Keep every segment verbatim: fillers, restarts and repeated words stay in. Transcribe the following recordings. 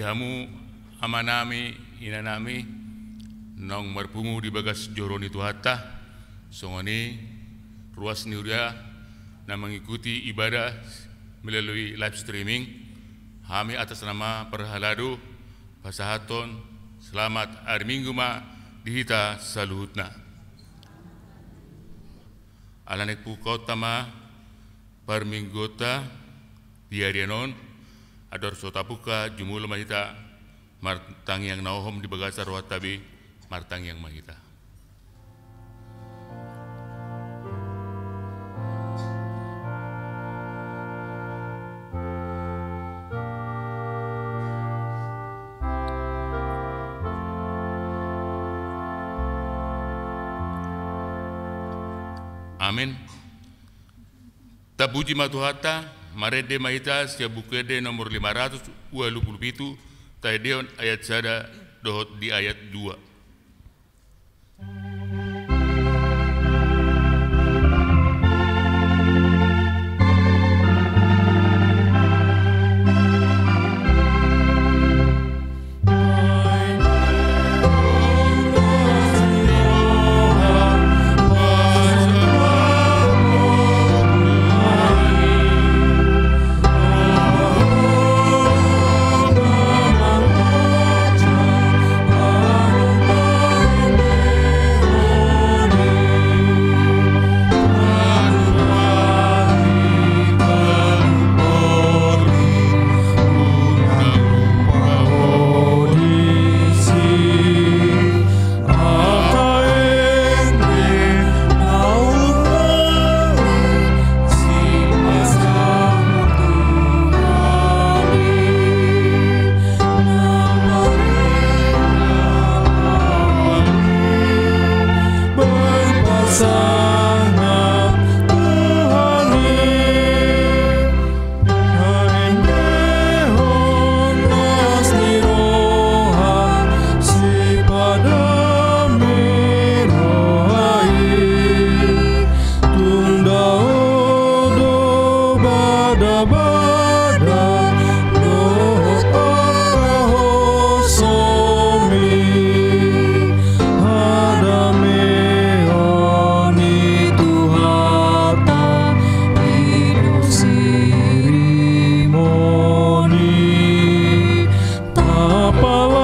Hamu amanami, inanami, naung marpungu di bagas joro ni Tuhanta, songon i ruas ni huria na mengikuti ibadah melalui live streaming, hami atas nama parhalado pasahathon selamat ari Minggu ma di hita saluhutna. Ala naeng pungkaonta ma parmingguonta di ari on, andor so tapungka, jumolo ma hita martangiang na hohom di bagasan rohanta be, martangiang ma hita. Amen. Tapuji ma Tuhanta, marende ma hita sian Buku Ende nomor lima ratus ualu pulu pitu, taendehon ayat sada dohot di ayat dua.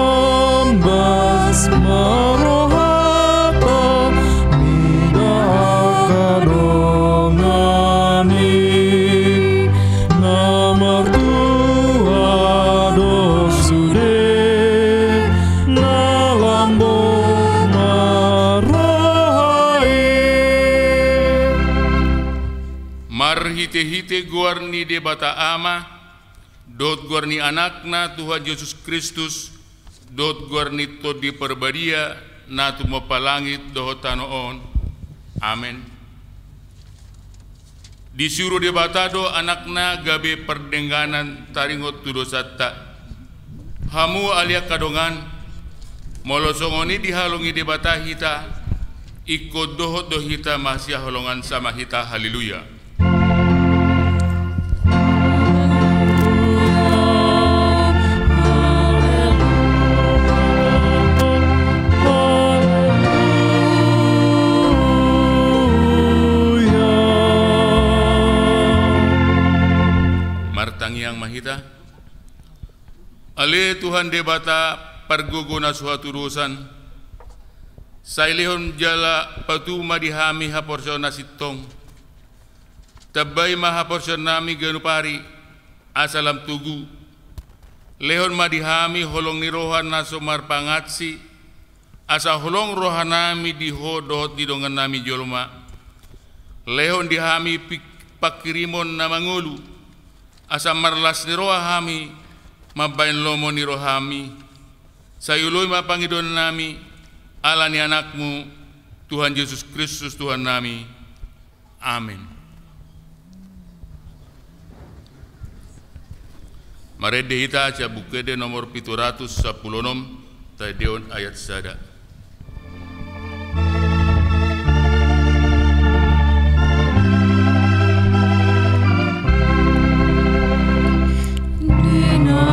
Tapalambas ma rohanta mida angka dongan i, na martua do sude, na lambok ma roha i. Marhitehite goar ni Debata Ama, dohot goar ni Anakna Tuhan Jesus Kristus, dohot goar ni Tondi Parbadia, na tumompa langit dohot tano on. Amen. Disuru Debata do Anakna gabe pardengganan taringot tu dosanta. Hamu ale angka dongan, molo songon i dihaholongi Debata hita, ingkon dohot do hita masihaholongan sama hita. Haleluya. Martangiang ma hita. Ale Tuhan Debata, pargogo na so hatudosan, sai lehon jala patubu ma di hami haporseaon na sintong. Tambai ma haporseaonnami ganup ari, asa lam togu. Lehon ma di hami holong ni roha na so marpangansi, asa holong rohanami di Ho dohot di dongannami jolma. Lehon di hami pik-, panghirimon na mangolu, asa marlas ni roha hami mambahen lomo ni rohami. Sai oloi ma pangidoannami, ala ni Anakmu, Tuhan Jesus Kristus Tuhannami. Amen. Marende hita sian Buku Ende nomor pitu ratus sampulu onom, taendehon ayat sada.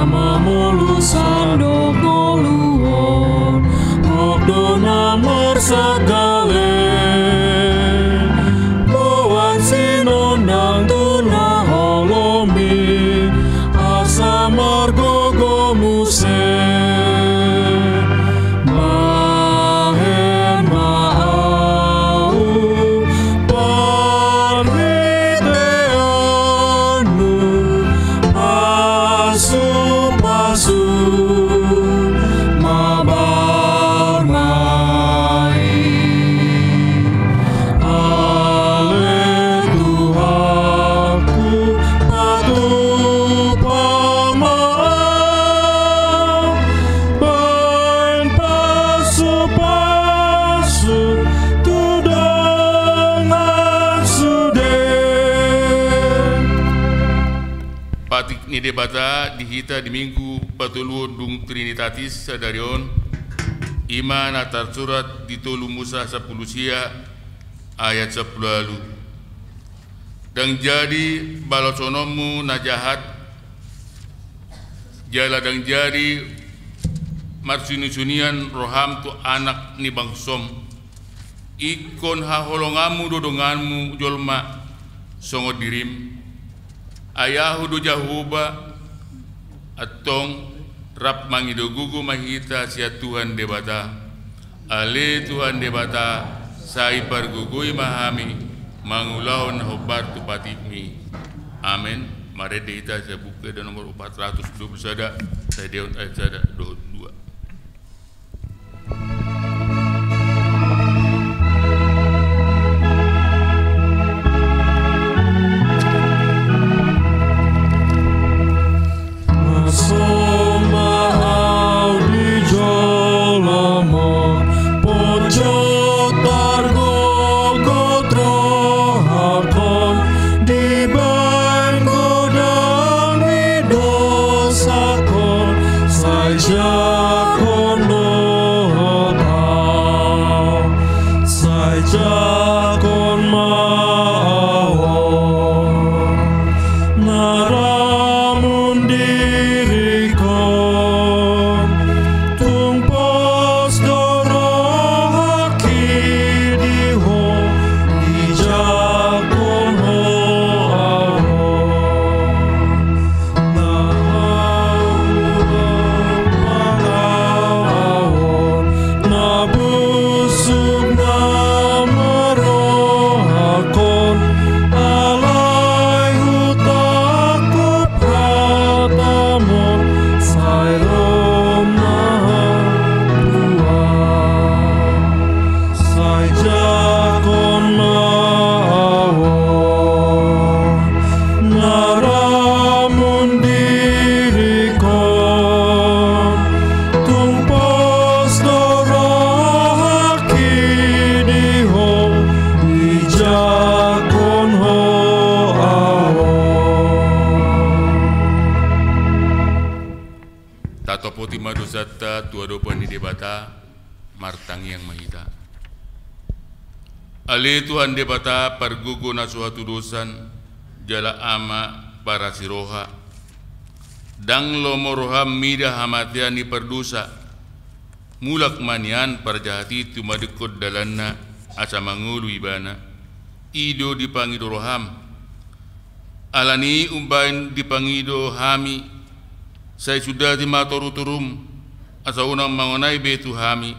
Mamolus sandok ngolu on, Ho do na marsagale. Boan sinondang tu na holom i, asa margogo muse. Bahen ma ahu parhiteanmu, pasupasu ma barna i. Ale Tuhanku, patupa ma ahu, bahen pasupasu tu dongan sude. Patik ni Debata di hita di Minggu patoluhon dung Trinitatis sadari on, i ma na tarsurat di tolu Musa sampulu sia ayat sampulu ualu. Ndang jadi balosononmu na jahat, jala ndang jadi marsunisunian roham tu anak ni bangsom. Ingkon haholonganmu do donganmu jolma songon dirim. Ai Ahu do Jahowa, antong rap mangido gogo ma hita sian Tuhan Debata. Ale Tuhan Debata, sai pargogoi ma hami mangulahon na hombar tu patikmi. Amen. Marende hita sian Buku Ende nomor empat ratus dua puluh sada, sai denggan ayat sada dohot dua. Sombahau di jolom on, pojok targogot rohakon, dibaen godang ni dosakon, sai jangkon do hotau, sai jangkon ma ahu. Na ramun dirikon, tung pos do rohangki di Ho, dijangkon Ho ahu. Na hau pangalahon, na busuk na marohakon, alai hutangkup hatamu, sai ro ma Tuhan. Sai jangkon ma ahu. Na ramun dirikon, tung pos do rohangki di Ho, dijangkon Ho ahu. Tatopoti ma dosanta tu adopan ni Debata. Martangiang ma hita. Ale Tuhan Debata, pargogo na so hatudosan, jala Ama parasi roha. Ndang lomo roham mida hamatean ni pardosa. Mulak ma nian parjahat i tumadingkon dalanna, asa mangolu ibana. I do dipangido roham. Alani i umbahen dipangido hami, sai sundati ma torutorum, asa unang mangonai be tu hami.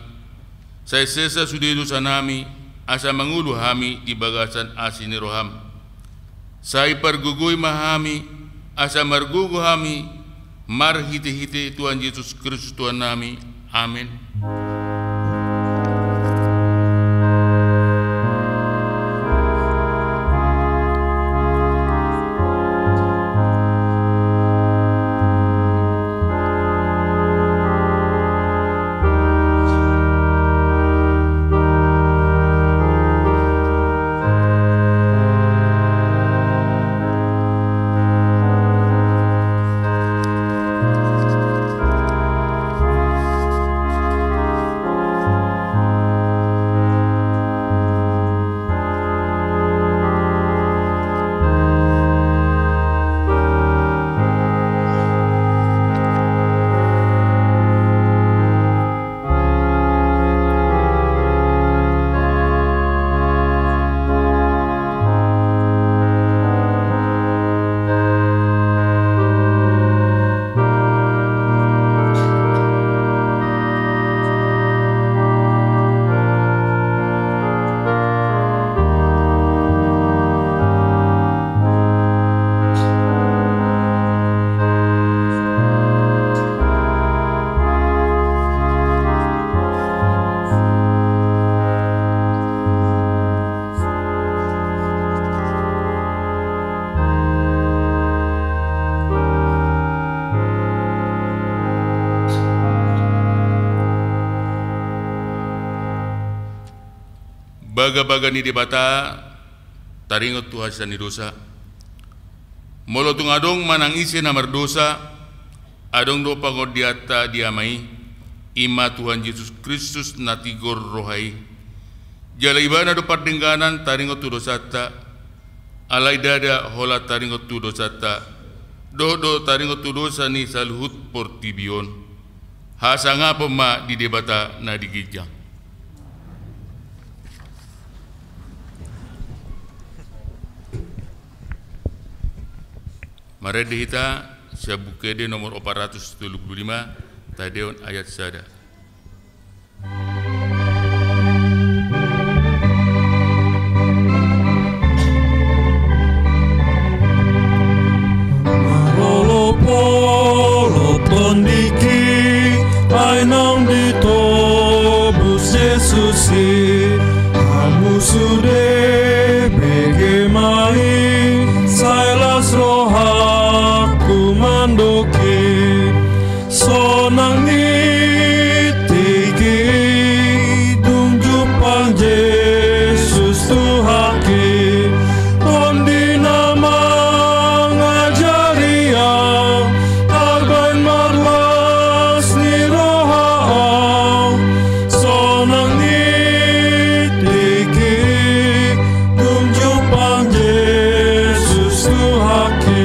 Sai sesa sude dosanami, asa mangolu hami di bagasan asi ni roham. Sai pargogoi ma hami, asa margogo hami, marhitehite Tuhan Jesus Kristus Tuhannami. Amen. Bagabaga ni Debata taringot tu hasesaan ni dosa. Molo tung adong manang ise na mardosa, adong do pangondianta di Ama i, i ma Tuhan Jesus Kristus na tigor roha i. Jala Ibana do pardengganan taringot tu dosanta, alai ndada holan taringot tu dosanta, dohot do taringot tu dosa ni saluhut portibi on. Hasangapon ma di Debata na di ginjang. Marende hita sian Buku Ende nomor opat ratus tolu pulu lima, taendehon ayat sada. Marolopolop Tondihi, ai naung ditobus Jesus i. Hamu sude bege ma i, sai las rohangku mandok i. Sonang ni tingki i, dung jumpang Jesus Tuhanki. Tondi na mangajari au, tarbaen marlas ni roha au. Sonang ni tingki i, dung jumpang Jesus Tuhanki.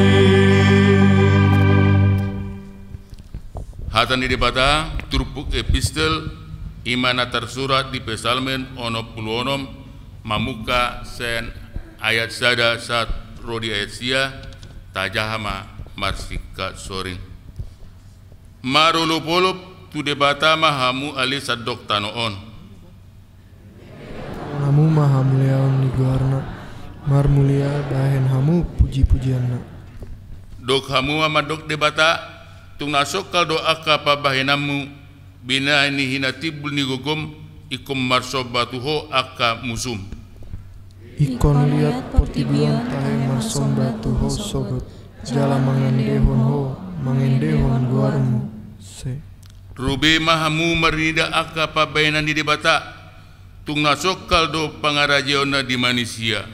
Hata ni Debata, turpuk epistel, i ma na tarsurat di Psalmen onom pulu onom, mamungka sian ayat sada sahat ro di ayat sia. Tajaha ma marsingkat soring. Marolopolop tu Debata ma hamu ale sandok tano on. Hamu ma hamuliaon ni goarna, marmulia bahen hamu pujipujianna. Dok hamu ma mandok Debata, tung na songkal do angka pambahenanmu, binahen ni hinatimbul ni gogom, ingkon marsomba tu Ho angka musum. Ingkon liat portibi on tahe marsomba tu Ho sogot, jala mangendehon Ho, mangendehon goarmu. Se. Ro be ma hamu marnida angka pambahenan ni Debata, tung na songkal do pangarajaonna di manisia.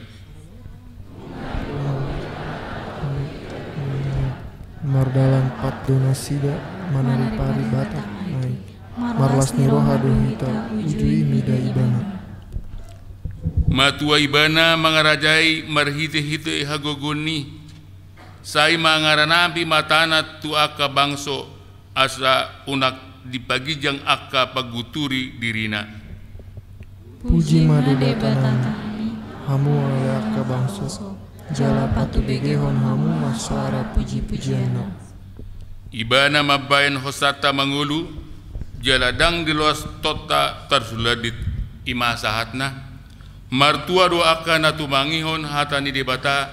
Mardalan pat do nasida manaripari batang na i. Marlas ni roha do hita uju i mida Ibana. Matua Ibana mangarajai marhitehite hagogoon i. Sai mangaramoti ma tano tu angka bangso, asa unang dipaginjang angka panggunturi dirina. Puji ma Debatanami, hamu ale angka bangso, jala patubegehon hamu ma soara pujipujianna. Ibana mambahen hosanta mangolu, jala ndang diloas tonta tarsulandit, i ma sahatna. Martua do angka na tumangihon hata ni Debata,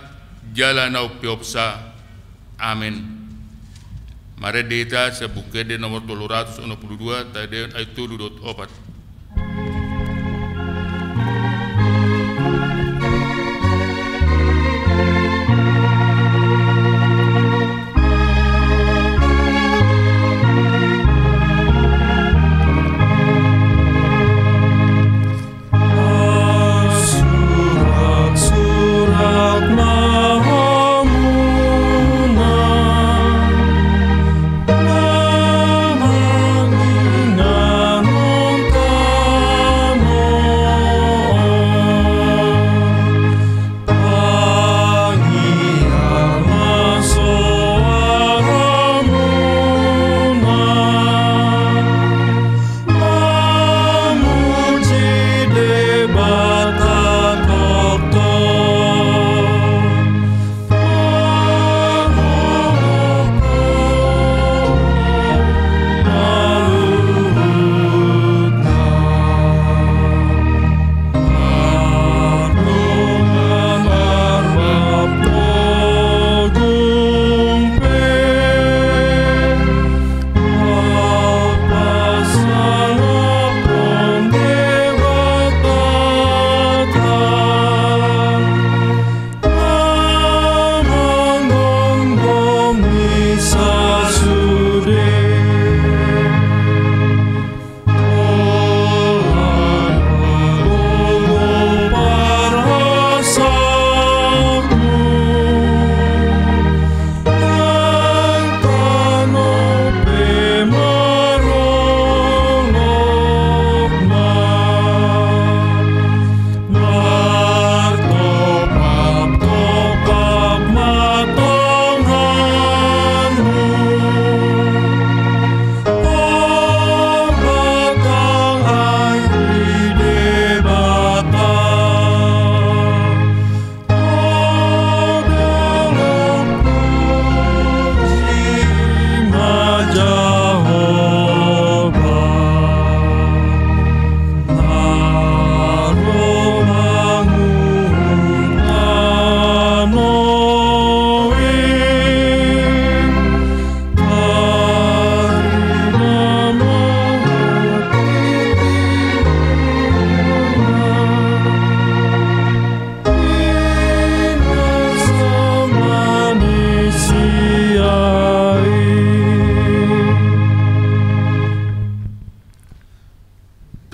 jala na umpeopsa. Amen. Marende hita sian Buku Ende nomor tolu ratus onom pulu dua, taendehon ayat tolu dohot opat.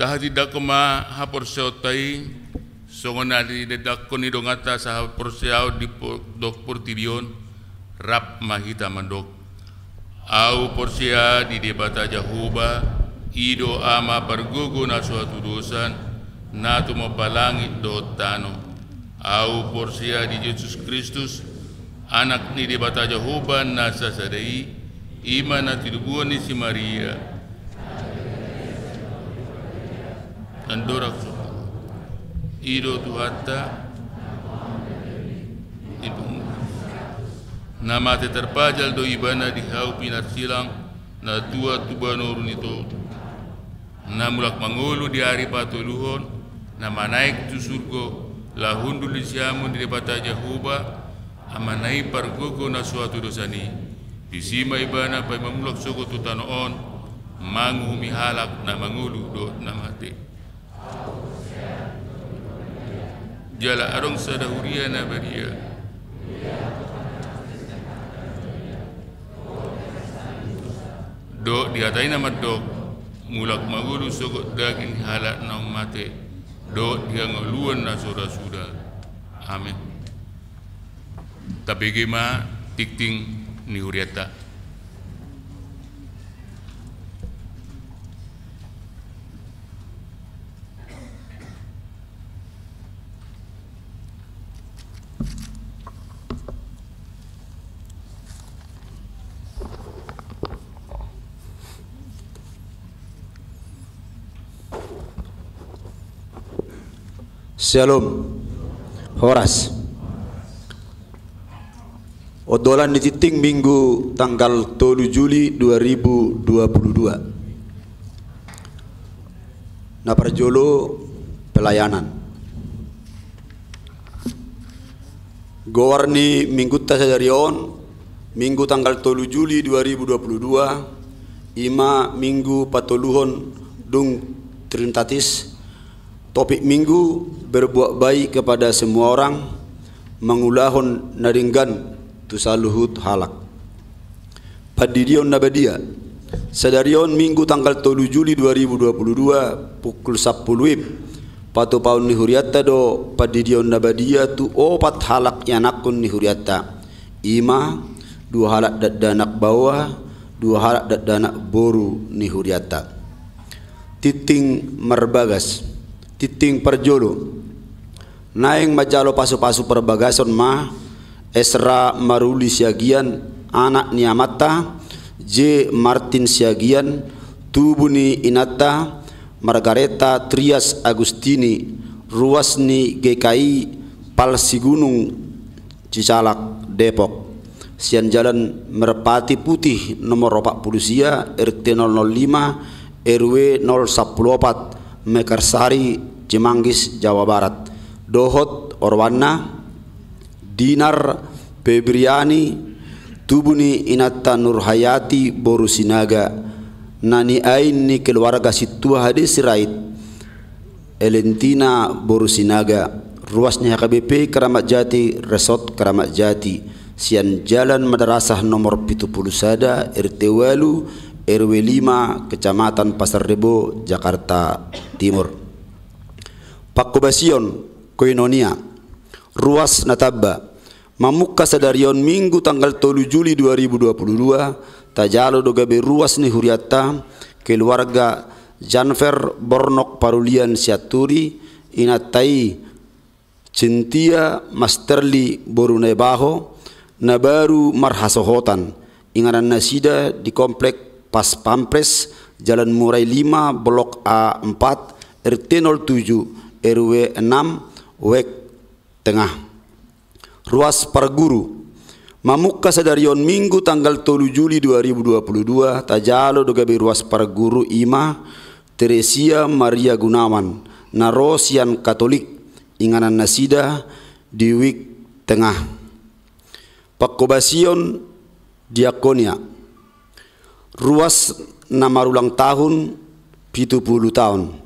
Tahatindangkon ma haporseaonta i, songon na nitindangkon ni donganta sahaporseaon di po-, dok portibi on, rap ma hita mandok. Ahu porsea di Debata Jahowa, i do Ama pargogo na so hatudosan, na tumompa langit dohot tano. Ahu porsea di Jesus Kristus, Anak ni Debata Jahowa na sasada i, i ma na tinobuan ni si Maria. Andorang so i do Tuhanta, i pungu. Na mate tarpajal do Ibana di hau pinarsilang, na tua tu banoru ni toru. Na mulak mangolu di ari patoluhon, na manaek tu surgo, laho hundul di siamun ni Debata Jahowa, Amana i pargogo na so hatudosan i. Disi ma Ibana paima mulak sogot tu tano on, manguhumi halak na mangolu dohot na mate. Jala adong sada huria na badia. Dohot di hata i na mandok, mulak mangolu sogot daging ni halak naung mate, dohot di hangoluan na so ra suda. Amen. Tabege ma tingting ni hurianta. Syalom. Horas. Ondolan ni tingting Minggu tanggal tolu Juli dua ribu dua puluh dua. Na parjolo, pelayanan. Goar ni Minggunta sadari on, Minggu tanggal tolu Juli dua ribu dua puluh dua, i ma Minggu patoluhon dung Trinitatis. Topik Minggu, berbuat baik kepada semua orang, mangulahon na denggan tu saluhut halak. Pandidion na badia. Sadari on Minggu tanggal tolu Juli dua ribu dua puluh dua, pukul sampulu WIB, patupaon ni hurianta do pandidion na badia tu opat halak ianakhon ni hurianta. I ma, dua halak dakdanak baoa, dua halak dakdanak boru ni hurianta. Tingting marbagas. Tingting parjolo. Naeng manjalo pasupasu parbagason ma Esra Maruli Siagian, anak ni amanta, J Martin Siagian, tubu ni inanta, Margareta Trias Agustini, ruas ni G K I Pal Sigunung, Cicalak, Depok. Sian Jalan Merpati Putih nomor opat pulu sia, R T nol nol lima, R W nol sampulu opat, Mekarsari, Cimanggis, Jawa Barat. Dohot oroanna, Dinar Febriani, tubu ni inanta Nurhayati boru Sinaga, na niain ni keluarga sintua Hade Sirait, Elentina boru Sinaga, ruas ni H K B P Keramat Jati, Resort Keramat Jati, sian Jalan Madrasah nomor pitu pulu sada, R T walu, R W lima, Kecamatan Pasar Rebo, Jakarta Timur. Pangkobasion, koinonia. Ruas na tamba. Mamungka sadari on Minggu tanggal tolu Juli dua ribu dua puluh dua, tajalo do gabe ruas ni hurianta, keluarga Janfer Bornok Parulian Sianturi, inanta i Cintia Masterly boru Naibaho, na baru marhasohotan, inganan nasida di Komplek Pas Pampres, Jalan Murai lima, Blok A empat, R T nol tujuh, R W enam, Wek Tengah. Ruas parguru. Mamungka sadari on Minggu tanggal tolu Juli dua ribu dua puluh dua, tajalo do gabe ruas parguru, i ma Teresia Maria Gunawan, na ro sian Katolik, inganan nasida di Wik Tengah. Pangkobasion diakonia. Ruas na marulang tahun pitu pulu taon.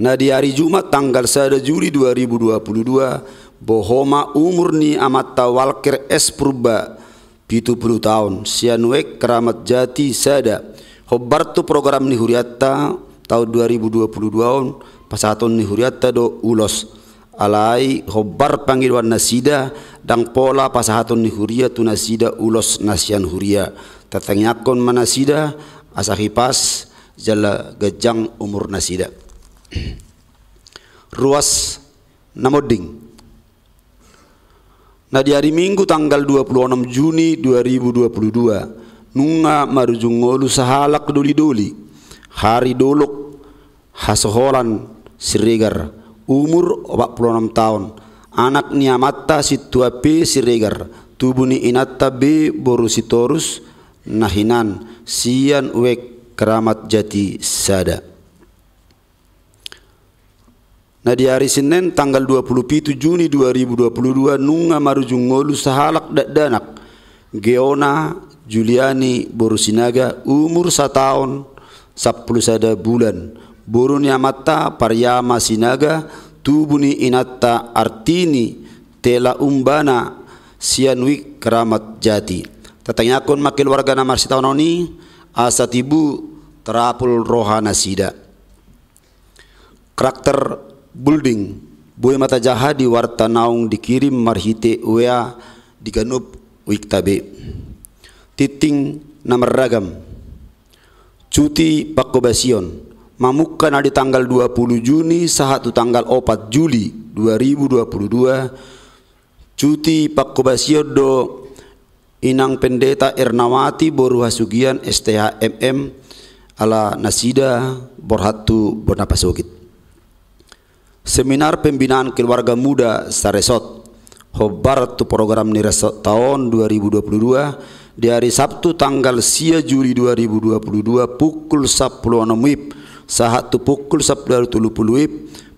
Na di ari Jumat tanggal sada Juli dua ribu dua puluh dua, boho ma umur ni amanta Walker S Purba, pitu pulu taon, sian Wek Keramat Jati sada, hombar tu program ni hurianta, taon dua ribu dua puluh dua on, pasahaton ni hurianta do ulos. Alai hombar pangidoan nasida, ndang pola pasahaton ni huria tu nasida ulos na sian huria. Tatangiangkon ma nasida, asa hipas jala ganjang umur nasida. Ruas na monding. Na di ari Minggu tanggal dua puluh onom Juni dua ribu dua puluh dua, nunga marujung ngolu sahalak doli-doli, Hari Dolok Hasoholan Siregar, umur opat puluh onom taon, anak ni amanta Sintua P Siregar, tubu ni inanta be boru Sitorus, na hinan sian Uek Keramat Jati sada. Na di ari Senin tanggal dua puluh pitu Juni dua ribu dua puluh dua, nunga marujung ngolu sahalak dakdanak, Geona Juliani boru Sinaga, umur sataon sampulu sada bulan, boru ni amanta Pariama Sinaga, tubu ni inanta Artini Tela Umbana, sian Uek Keramat Jati. Tatangiangkon ma keluarga na marsitaonon i, asa tibu tarapul roha nasida. Karakter building, boi ma tajaha di warta naung dikirim marhite W A di ganup Uekta be. Tingting na marragam. Cuti pangkobasion, mamungka na di tanggal dua puluh Juni sahat tu tanggal opat Juli dua ribu dua puluh dua, cuti pangkobasion do Inang Pendeta Ernawati boru Hasugian, S T H M M, ala nasida borhat tu bona pasogit. Seminar pembinaan keluarga muda saresort, hombar tu program ni resort taon dua ribu dua puluh dua, di ari Sabtu tanggal sia Juli dua ribu dua puluh dua, pukul sampulu onom WIB sahat tu pukul sampulu tolu pulu WIB,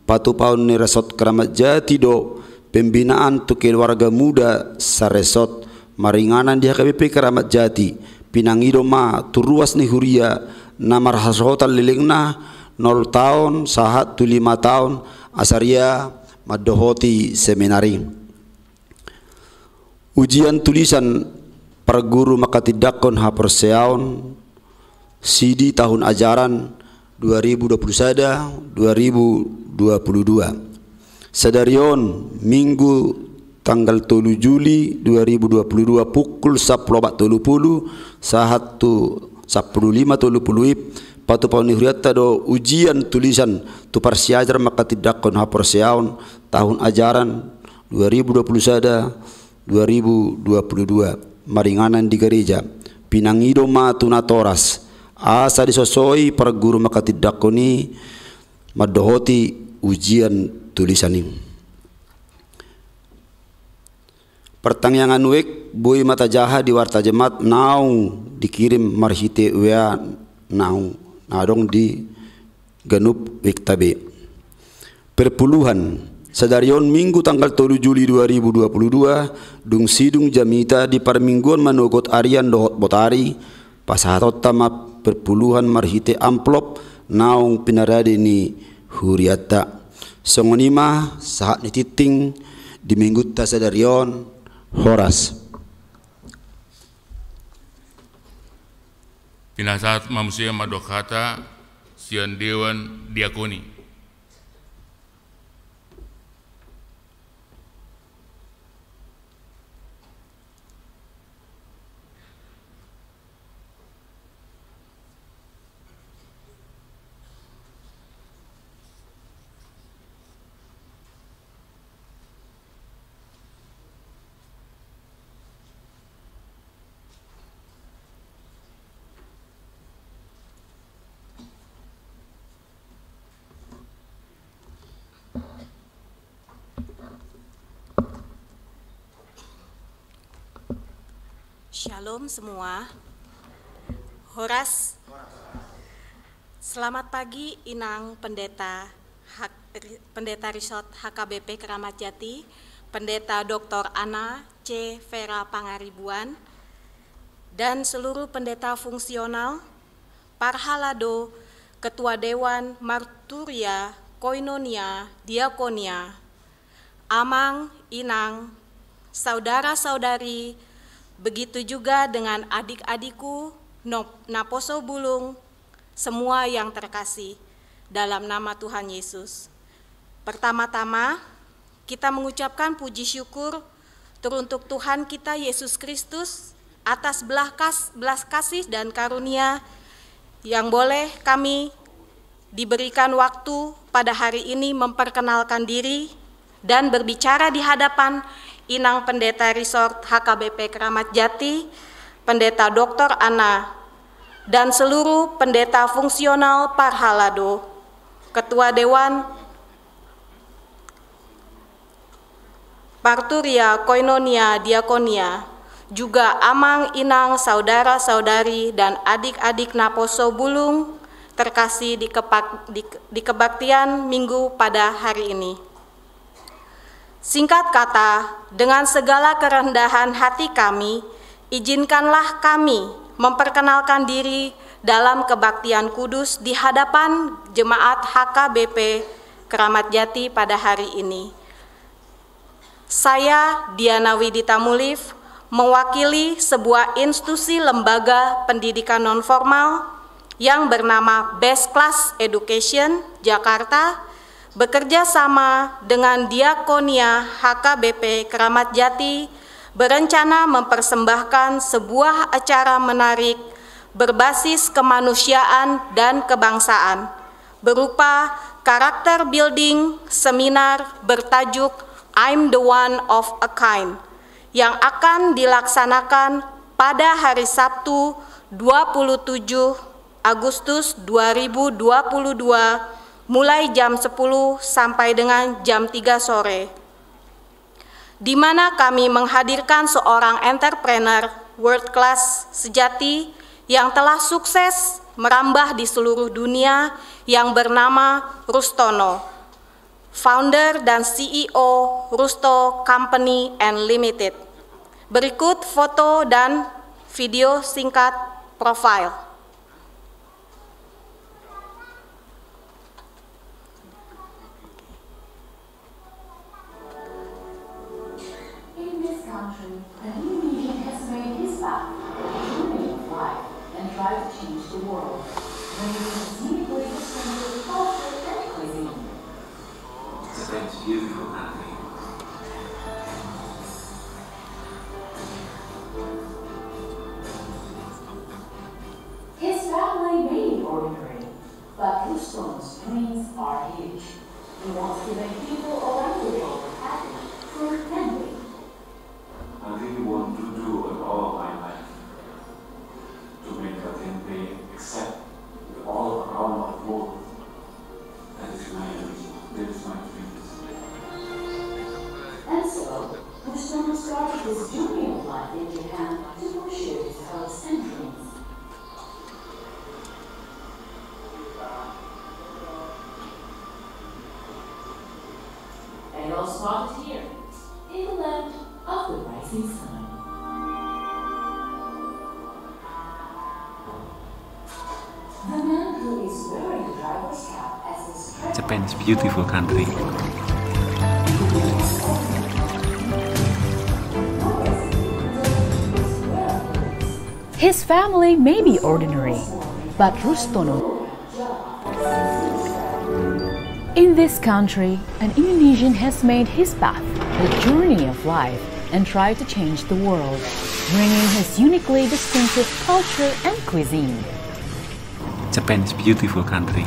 patupaon ni Resort Keramat Jati do pembinaan tu keluarga muda saresort maringanan di H K B P Keramat Jati, pinangido ma tu ruas ni huria na marhasohotan lelengna nol taon sahat tu lima taon, asa ria mandohoti seminar i. Ujian tulisan parguru manghatindanghon haporseaon, sidi tahun ajaran dua ribu dua puluh sada, dua ribu dua puluh dua. Sadari on, Minggu tanggal tolu Juli dua ribu dua puluh dua, pukul sampulu opat tolu pulu sahat tu sampulu lima tolu pulu WIB, patupaon ni hurianta do ujian tulisan tu parsiajar manghatindanghon haporseaon tahun ajaran dua ribu dua puluh sada, dua ribu dua puluh dua, maringanan di gareja, pinangido ma tu natoras, asa disosoi parguru manghatindanghon i mandohoti ujian tulisan i. Partangiangan wijk boi ma tajaha di warta jemaat naung dikirim marhite W A naung na adong di ganup wijk tabe. Perpuluhan, sadari on Minggu tanggal tolu Juli dua ribu dua puluh dua, dung sidung jamita di parmingguon manogot arian dohot botari, pasahatonta ma perpuluhan marhite amplop naung pinarade ni hurianta. Songon i ma sahat ni tingting di minggunta sadari on. Horas. Pinasahat ma muse mandok hata sian Dewan Diakoni. Shalom semua. Horas. Selamat pagi, Inang Pendeta Hak-, Ri-, Pendeta Risot H K B P Keramat Jati, Pendeta Doktor Ana C Vera Pangaribuan, dan seluruh pendeta fungsional, parhalado, ketua dewan, marturia, koinonia, diakonia, amang, inang, saudara-saudari, begitu juga dengan adik-adikku, nop-, naposo bulung, semua yang terkasih. Dalam nama Tuhan Yesus. Pertama-tama, kita mengucapkan puji syukur teruntuk Tuhan kita Yesus Kristus atas belas kas-, belas kasih dan karunia yang boleh kami diberikan waktu pada hari ini memperkenalkan diri dan berbicara di hadapan Inang Pendeta Resort H K B P Keramat Jati, Pendeta Doktor Anna, dan seluruh pendeta fungsional Parhalado, Ketua Dewan, Parturia, Koinonia, Diakonia, juga amang inang, saudara-saudari, dan adik-adik naposo bulung terkasih di kepak-, di, di kebaktian Minggu pada hari ini. Singkat kata, dengan segala kerendahan hati kami, izinkanlah kami memperkenalkan diri dalam kebaktian kudus di hadapan jemaat H K B P Keramat Jati pada hari ini. Saya, Diana Widita Mulif, mewakili sebuah institusi lembaga pendidikan nonformal yang bernama Best Class Education Jakarta, bekerja sama dengan Diakonia H K B P Keramat Jati, berencana mempersembahkan sebuah acara menarik berbasis kemanusiaan dan kebangsaan, berupa character building seminar bertajuk I'm the One of a Kind, yang akan dilaksanakan pada hari Sabtu, dua puluh tujuh Agustus dua ribu dua puluh dua, mulai jam sepuluh sampai dengan jam tiga sore, di mana kami menghadirkan seorang entrepreneur world class sejati yang telah sukses merambah di seluruh dunia, yang bernama Rustono, founder dan C E O Rusto Company and Limited. Berikut foto dan video singkat profil. In this country, an Indonesian has made his path, a journey of life, and tried to change the world, bringing his uniquely distinctive culture and cuisine. It's a beautiful country. His family may be ordinary, but Rustono's dreams are huge. He wants to make people around the world happy through tempe. I really want to do it all my life, to make a tempe accept all around of the world. That is my ambition. That is my dreams. And so, Rustono started his journey of life in Japan to pursue his hopes and dreams. And it all started here, in the land of the rising sun. The man who is wearing the driver's cap as his Japan is a beautiful country. His family may be ordinary, but Rustono. In this country, an Indonesian has made his path, a journey of life, and tried to change the world, bringing his uniquely distinctive culture and cuisine. Japan is a beautiful country.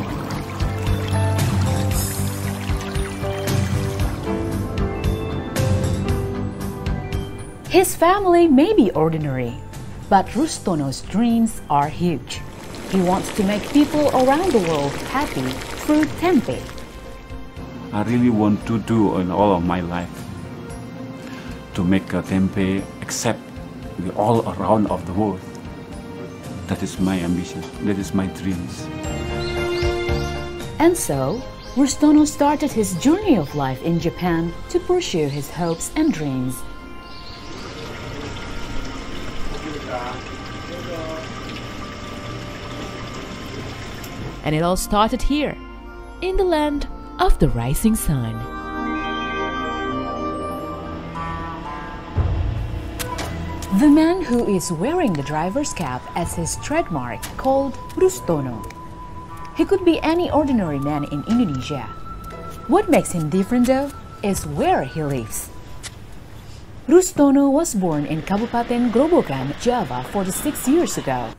His family may be ordinary, but Rustono's dreams are huge. He wants to make people around the world happy through tempe. I really want to do in all of my life to make a tempe accept the all around of the world. That is my ambition. That is my dreams. And so, Rustono started his journey of life in Japan to pursue his hopes and dreams. And it all started here, in the land of the rising sun. The man who is wearing the driver's cap as his trademark, called Rustono. He could be any ordinary man in Indonesia. What makes him different, though, is where he lives. Rustono was born in Kabupaten Grobogan, Java, forty-six years ago.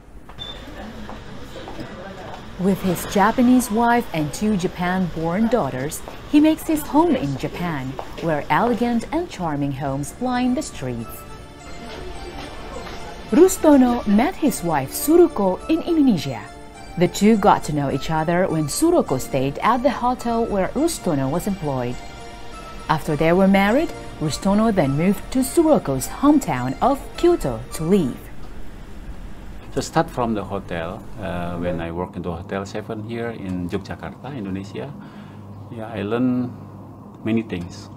With his Japanese wife and two Japan-born daughters, he makes his home in Japan, where elegant and charming homes line the streets. Rustono met his wife Suruko in Indonesia. The two got to know each other when Suruko stayed at the hotel where Rustono was employed. After they were married, Rustono then moved to Suruko's hometown of Kyoto to live. To start from the hotel, uh, when I work in the hotel seven here in Yogyakarta, Indonesia, yeah, I learn many things.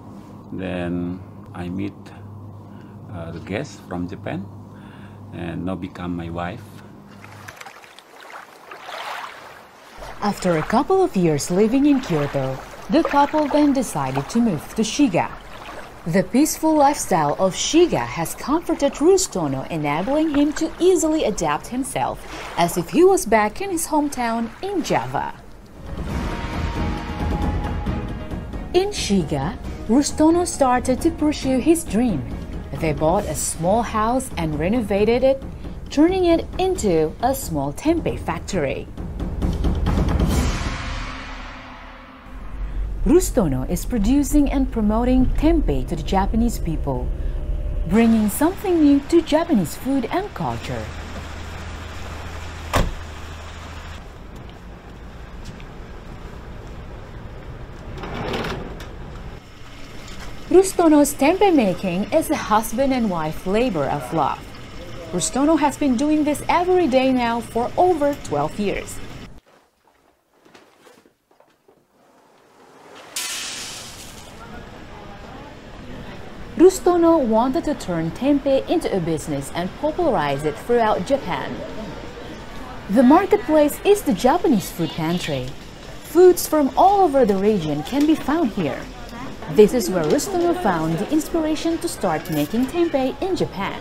Then I meet, uh, the guest from Japan, and now become my wife. After a couple of years living in Kyoto, the couple then decided to move to Shiga. The peaceful lifestyle of Shiga has comforted Rustono, enabling him to easily adapt himself as if he was back in his hometown in Java. In Shiga, Rustono started to pursue his dream. They bought a small house and renovated it, turning it into a small tempeh factory. Rustono is producing and promoting tempeh to the Japanese people, bringing something new to Japanese food and culture. Rustono's tempeh making is a husband and wife labor of love. Rustono has been doing this every day now for over twelve years. Rustono wanted to turn tempeh into a business and popularize it throughout Japan. The marketplace is the Japanese food pantry. Foods from all over the region can be found here. This is where Rustono found the inspiration to start making tempeh in Japan.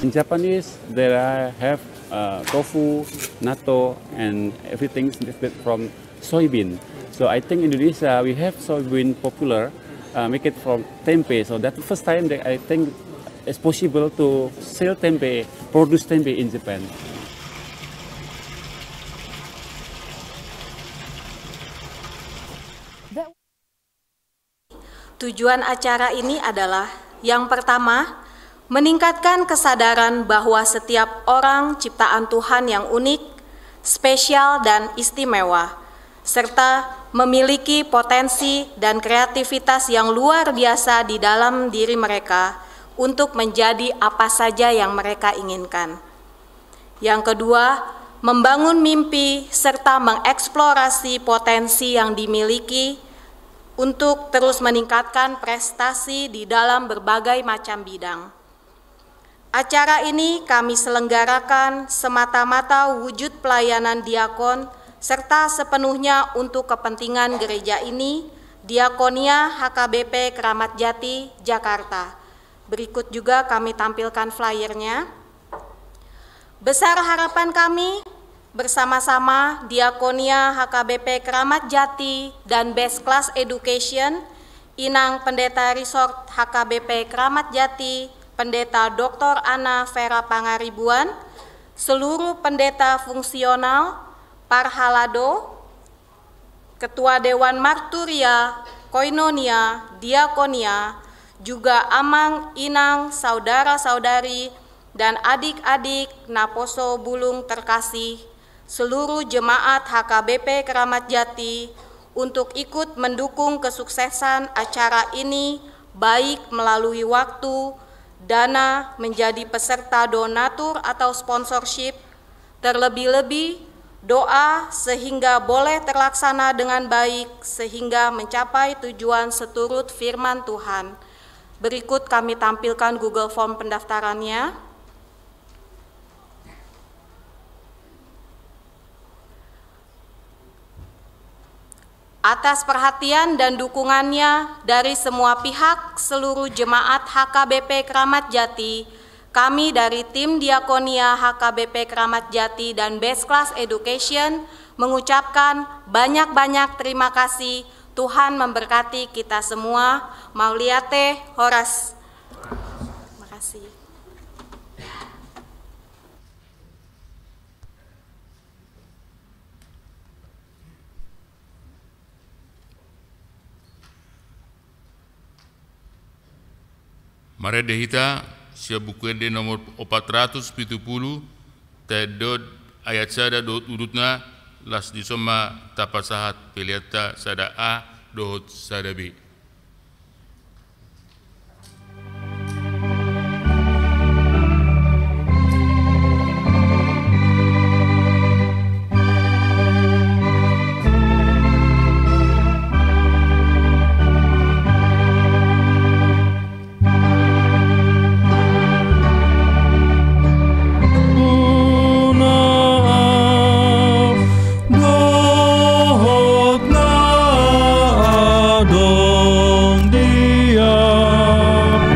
In Japanese, there are, have, uh, tofu, natto, and everything that from soybean. So I think Indonesia, we have soybean popular, uh, make it from tempeh. So that first time that I think it's possible to sell tempeh, produce tempeh in Japan. Tujuan acara ini adalah, yang pertama, meningkatkan kesadaran bahwa setiap orang ciptaan Tuhan yang unik, spesial, dan istimewa, serta memiliki potensi dan kreativitas yang luar biasa di dalam diri mereka untuk menjadi apa saja yang mereka inginkan. Yang kedua, membangun mimpi serta mengeksplorasi potensi yang dimiliki untuk terus meningkatkan prestasi di dalam berbagai macam bidang. Acara ini kami selenggarakan semata-mata wujud pelayanan diakon serta sepenuhnya untuk kepentingan gereja ini, Diakonia H K B P Keramat Jati, Jakarta. Berikut juga kami tampilkan flyernya. Besar harapan kami, bersama-sama Diakonia H K B P Keramat Jati dan Best Class Education, Inang Pendeta Resort H K B P Keramat Jati, Pendeta Doktor Anna Vera Pangaribuan, seluruh pendeta fungsional, parhalado, Ketua Dewan Marturia, Koinonia, Diakonia, juga amang, inang, saudara-saudari, dan adik-adik naposo bulung terkasih, seluruh jemaat H K B P Keramat Jati, untuk ikut mendukung kesuksesan acara ini, baik melalui waktu, dana, menjadi peserta donatur atau sponsorship, terlebih-lebih doa sehingga boleh terlaksana dengan baik, sehingga mencapai tujuan seturut firman Tuhan. Berikut kami tampilkan Google Form pendaftarannya. Atas perhatian dan dukungannya dari semua pihak, seluruh jemaat H K B P Keramat Jati, kami dari tim Diakonia H K B P Keramat Jati dan Best Class Education mengucapkan banyak-banyak terima kasih. Tuhan memberkati kita semua. Mauliate, horas. Makasih. Marende hita sian Buku Ende nomor opat ratus pitu pulu, taendehon ayat sada dohot udutna, laos dison ma tapasahat peleanta sada A dohot sada B. Dohot na adong di ahu,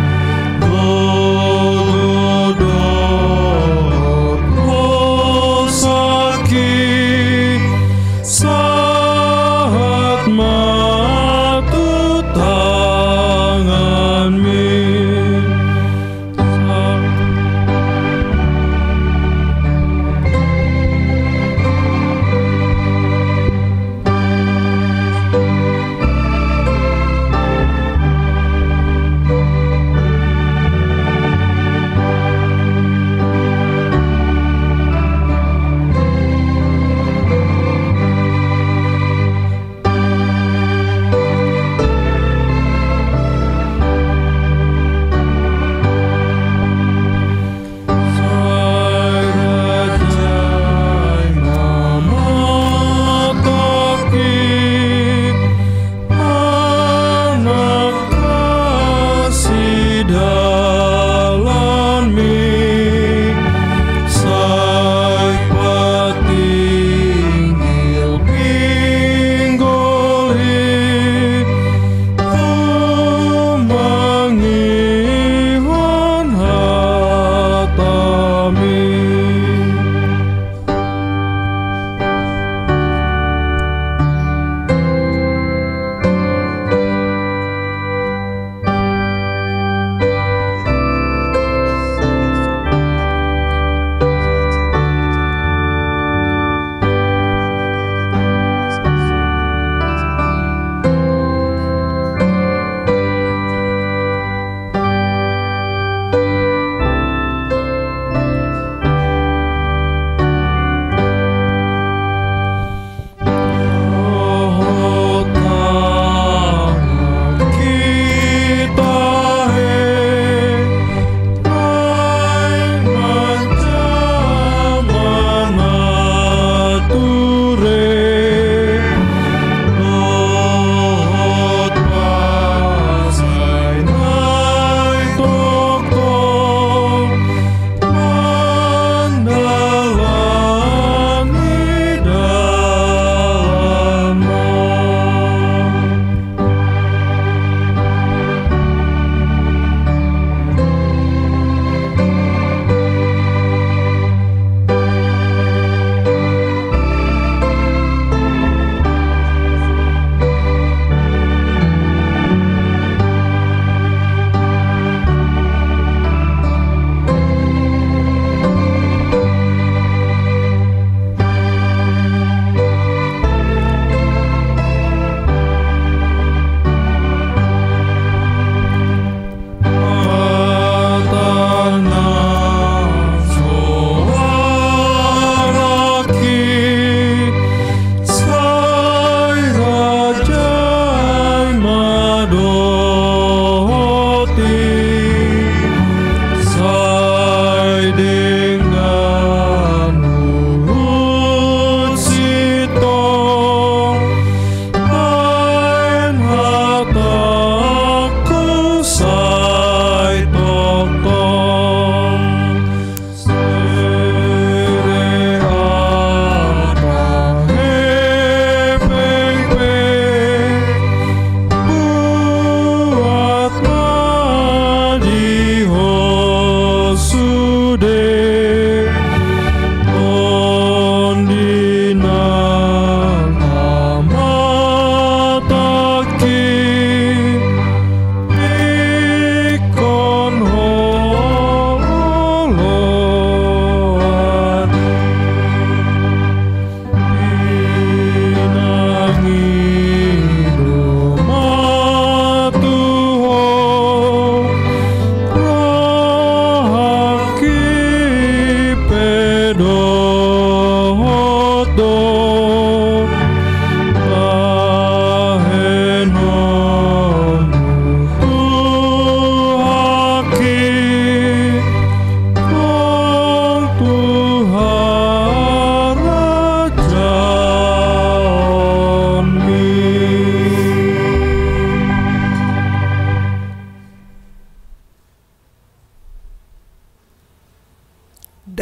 gogo dohot hosak i, sahat ma tu tanganmi.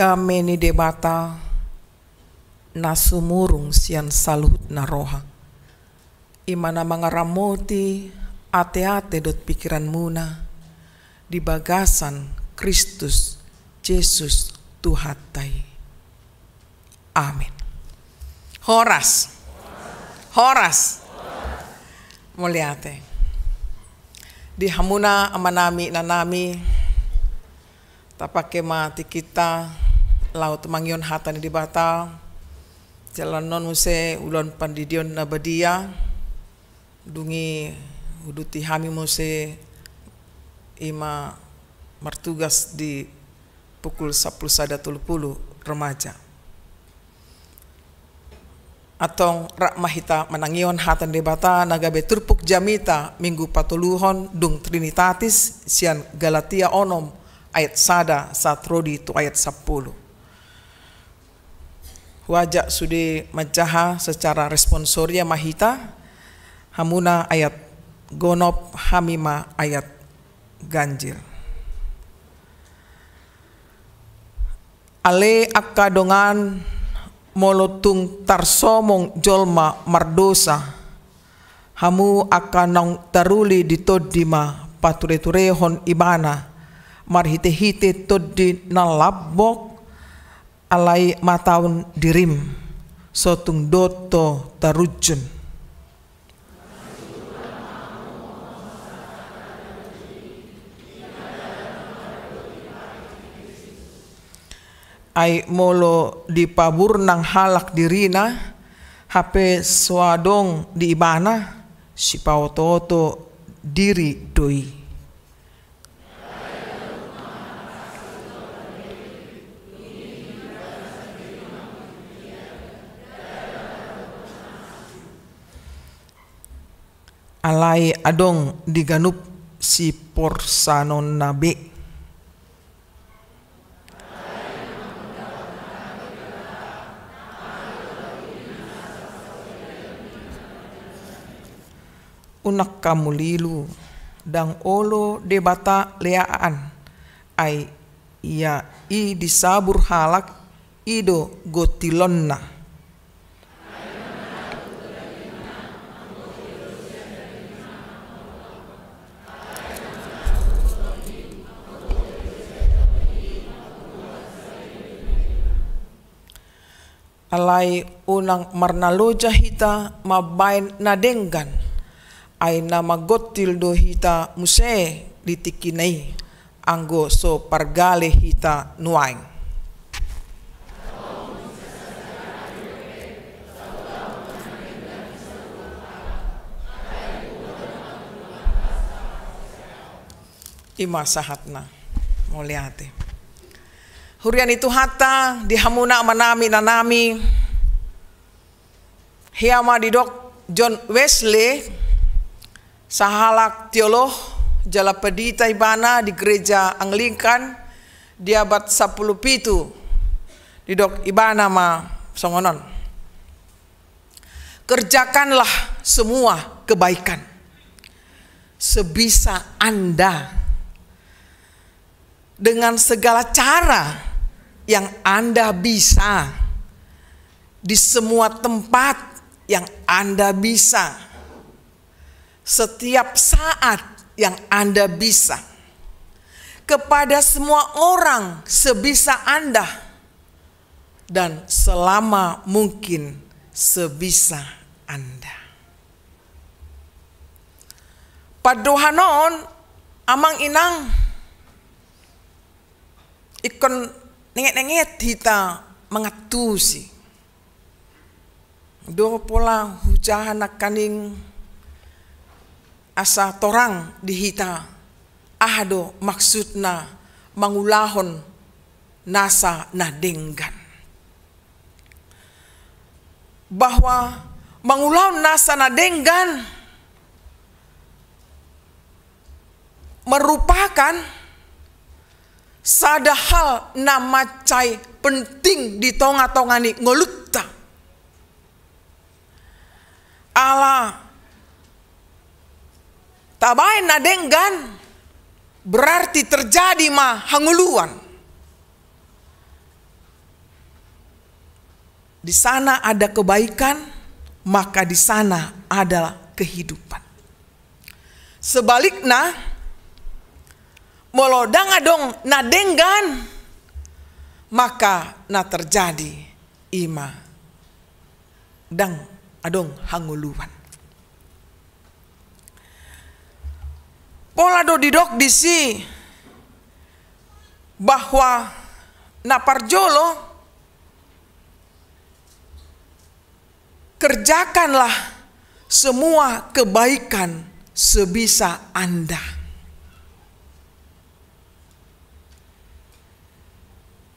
Dame ni Debata na sumurung sian saluhutna roha, i ma na mangaramoti ateate dohot pikiranmuna di bagasan Kristus Jesus Tuhanta i. Amen. Horas. Horas. Mauliate. Di hamuna amanami, inanami, tapake ma tingkinta laho tumangihon hata ni Debata, jala annon muse ulaon pandidion na badia. Dung i huduti hami muse i ma martugas di pukul sampulu sada tolu pulu remaja. Antong rap ma hita manangihon hata ni Debata na gabe turpuk jamita minggu patoluhon dung Trinitatis sian Galatia onom ayat sada sahat ro di tu ayat sampulu. Huajak sude manjaha secara responsoria ma hita, hamuna ayat gonop, hami ma ayat ganjil. Ale angka dongan, molo tung tarsomong jolma mardosa, hamu angka naung taruli di Tondi ma patureturehon ibana marhitehite tondi na lambok, alai mataon dirim, so tung dot ho tarunjun. Ai molo dipaburnang halak dirina, hape so adong di ibana, sipaotooto diri do i. Alai adong di ganup siporsanonna be. Unang hamu lilu, ndang olo Debata leaan, ai ia i di sabur halak, i do gontilonna. Alai unang marnaloja hita mambaen na denggan, ai na magontil do hita muse di tingkina i, anggo so pargale hita nuaeng. I ma sahatna. Mauliate. Huria ni Tuhanta, di hamuna amanami, inanami, hea ma didok John Wesley, sahalak teolog jala pendeta ibana di gereja Anglikan di abad sampulu pitu. Didok ibana ma songon on: Kerjakanlah semua kebaikan sebisa Anda, dengan segala cara yang Anda bisa, di semua tempat yang Anda bisa, setiap saat yang Anda bisa, kepada semua orang sebisa Anda, dan selama mungkin sebisa Anda. Pandohan on, amang inang, ingkon nengetnenget hita mangantusi. Dung pola hujaha nangkaning asa torang di hita, aha do maksudna mangulahon nasa na denggan. Bahwa mangulahon nasa na denggan merupakan sada hal na mansai penting di tongatonga ni ngolunta. Ala tabaen na denggan, berarti terjadi ma hangoluan. Di sana ada kebaikan, maka di sana ada kehidupan. Sebalikna, molo ndang adong na denggan, maka na terjadi i ma ndang adong hangoluan. Pola do didok disi bahwa na parjolo, kerjakanlah semua kebaikan sebisa Anda.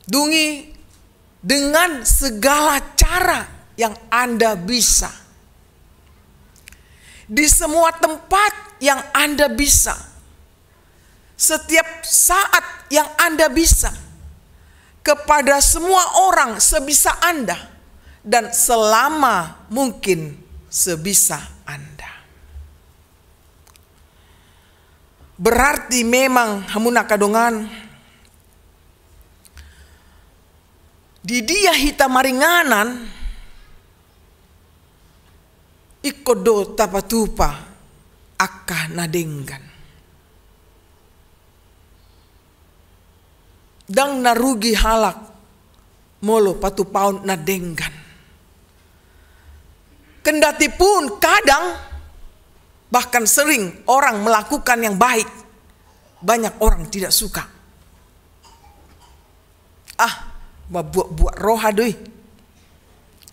Dungi dengan segala cara yang Anda bisa. Di semua tempat yang Anda bisa. Setiap saat yang Anda bisa. Kepada semua orang sebisa Anda. Dan selama mungkin sebisa Anda. Berarti memang hamu na kadongan, di dia hita maringanan, ingkon do tapatupa angka na denggan. Ndang na rugi halak molo patupahon na denggan. Kendati pun kadang, bahkan sering orang melakukan yang baik, banyak orang tidak suka. Ah, mambuat-buat roha do i.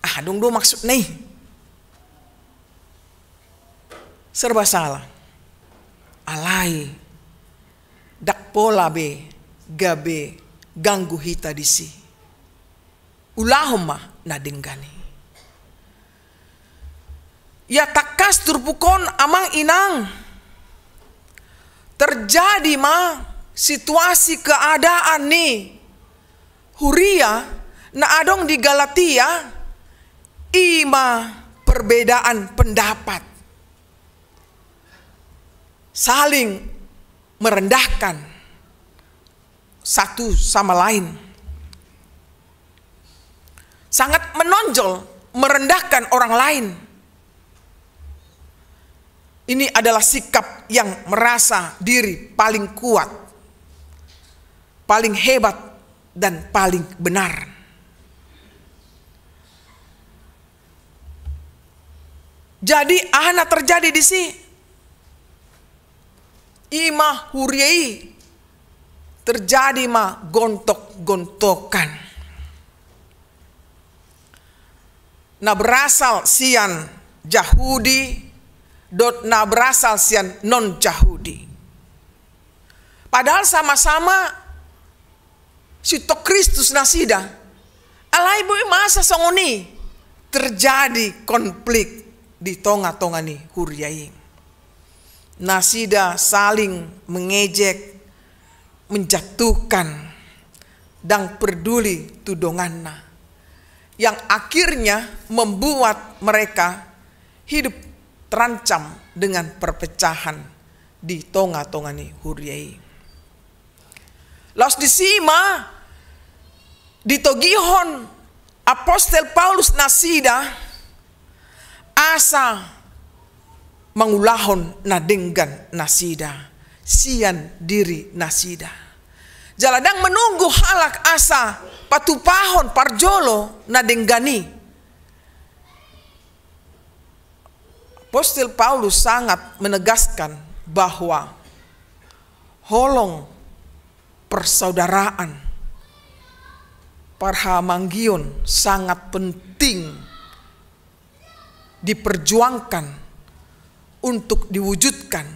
Ah, adong do maksudna i. Serba salah. Alai ndang pola be gabe ganggu hita disi. Ulahon ma na denggan i. Ia tangkas turpuk on, amang inang, terjadi ma situasi keadaan ni huria na adong di Galatia, i ma perbedaan pendapat, saling merendahkan satu sama lain, sangat menonjol merendahkan orang lain. Ini adalah sikap yang merasa diri paling kuat, paling hebat, dan paling benar. Jadi, aha na terjadi disi? I ma huria i terjadi ma gontok-gontokan. Na berasal sian Jahudi dohot na berasal sian non-Jahudi. Padahal sama-sama sintong Kristus nasida. Alai boi masa songon i terjadi konflik di tonga-tonga ni huria i. Nasida saling mengejek, menjatuhkan, ndang peduli tu donganna, yang akhirnya membuat mereka hidup terancam dengan perpecahan di tonga-tonga ni huria i. Laos disi ma ditogihon apostel Paulus nasida asa mangulahon na denggan nasida sian diri nasida. Jala ndang menunggu halak asa patupahon parjolo na denggan i. Apostel Paulus sangat menegaskan bahwa holong persaudaraan, parhamanggion sangat penting diperjuangkan untuk diwujudkan,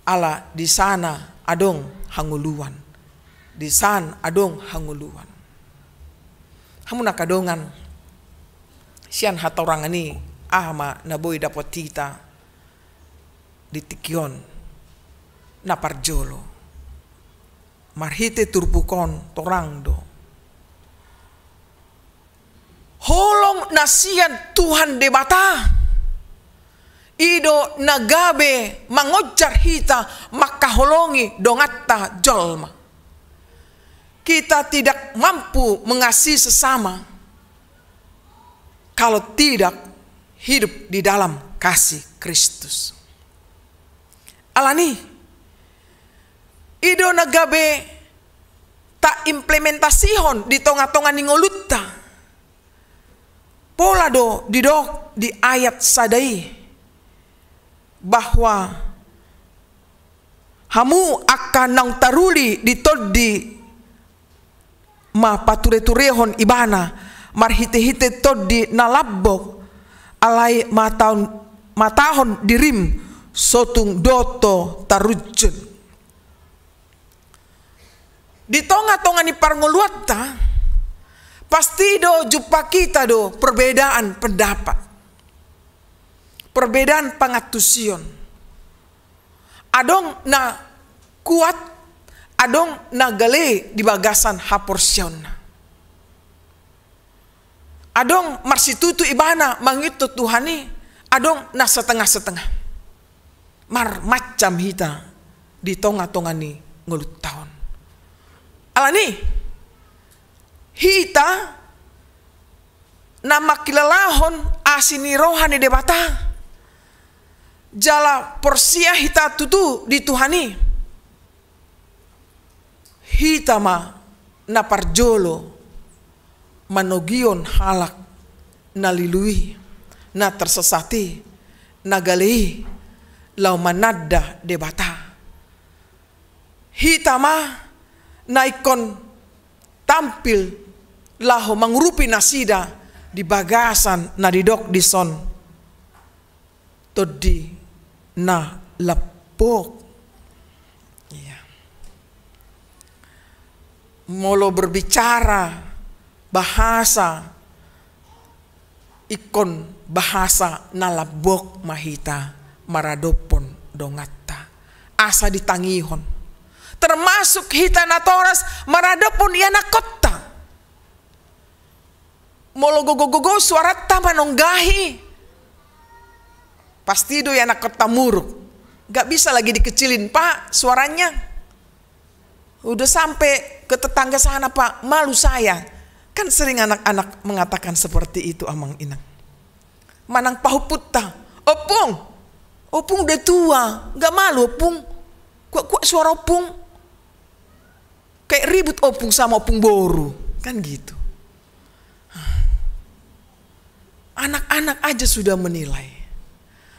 ala di sana adong hangoluan, di san adong hangoluan. Hamu na kadongan, sian hatorangan i, aha ma na boi dapot hita di tingki on? Na parjolo, marhite turpuk on torang do, holong na sian Tuhan Debata i do na gabe mangonjar hita mangkaholongi donganta jolma. Kita tidak mampu mengasihi sesama. kalau tidak hidup di dalam kasih Kristus. Alani, i do na gabe taimplementasihon di tonga-tonga ni ngolunta. Pola do didok di ayat sada i bahwa hamu angka naung taruli di tondi ma pature-turehon ibana marhite-hite tondi na lambok, alai matahon, matahon dirim so tung doto tarunjun. Di tonga-tonga ni parngoluanta, pasti do jumpa hita do perbedaan pendapat, perbedaan pangantusion. Adong na kuat, adong na gale di bagasan haporseaonna. Adong marsitutu ibana mangihuthon Tuhan i, adong na setengah-setengah. Marmacam hita di tonga-tonga ni ngolunta on. Alani, hita na mangkilalahon asi ni roha ni Debata jala porsea hita tutu di Tuhan i, hita ma na parjolo manogihon halak na lilu i, na tersesat i, na gale i, laho mananda Debata. Hita ma na ingkon tampil laho mangurupi nasida di bagasan na didok dison tondi na lambok. Iya. Molo berbicara bahasa, ingkon bahasa na lambok ma hita maradophon donganta, asa ditangihon. Termasuk hita natoras maradophon ianakkonta. Molo gogo-gogo suaranta manonggahi, pasti do ianakkonta muruk. Gak bisa lagi dikecilin, Pak, suaranya. Udah sampai ke tetangga sana, Pak, malu saya. Kan sering anak-anak mengatakan seperti itu, Amang Inang. Manang pahompunta, "Ompung, Ompung udah tua, gak malu, Ompung. Kuat-kuat suara Ompung. Kayak ribut Ompung sama Ompung boru." Kan gitu. Anak-anak aja sudah menilai.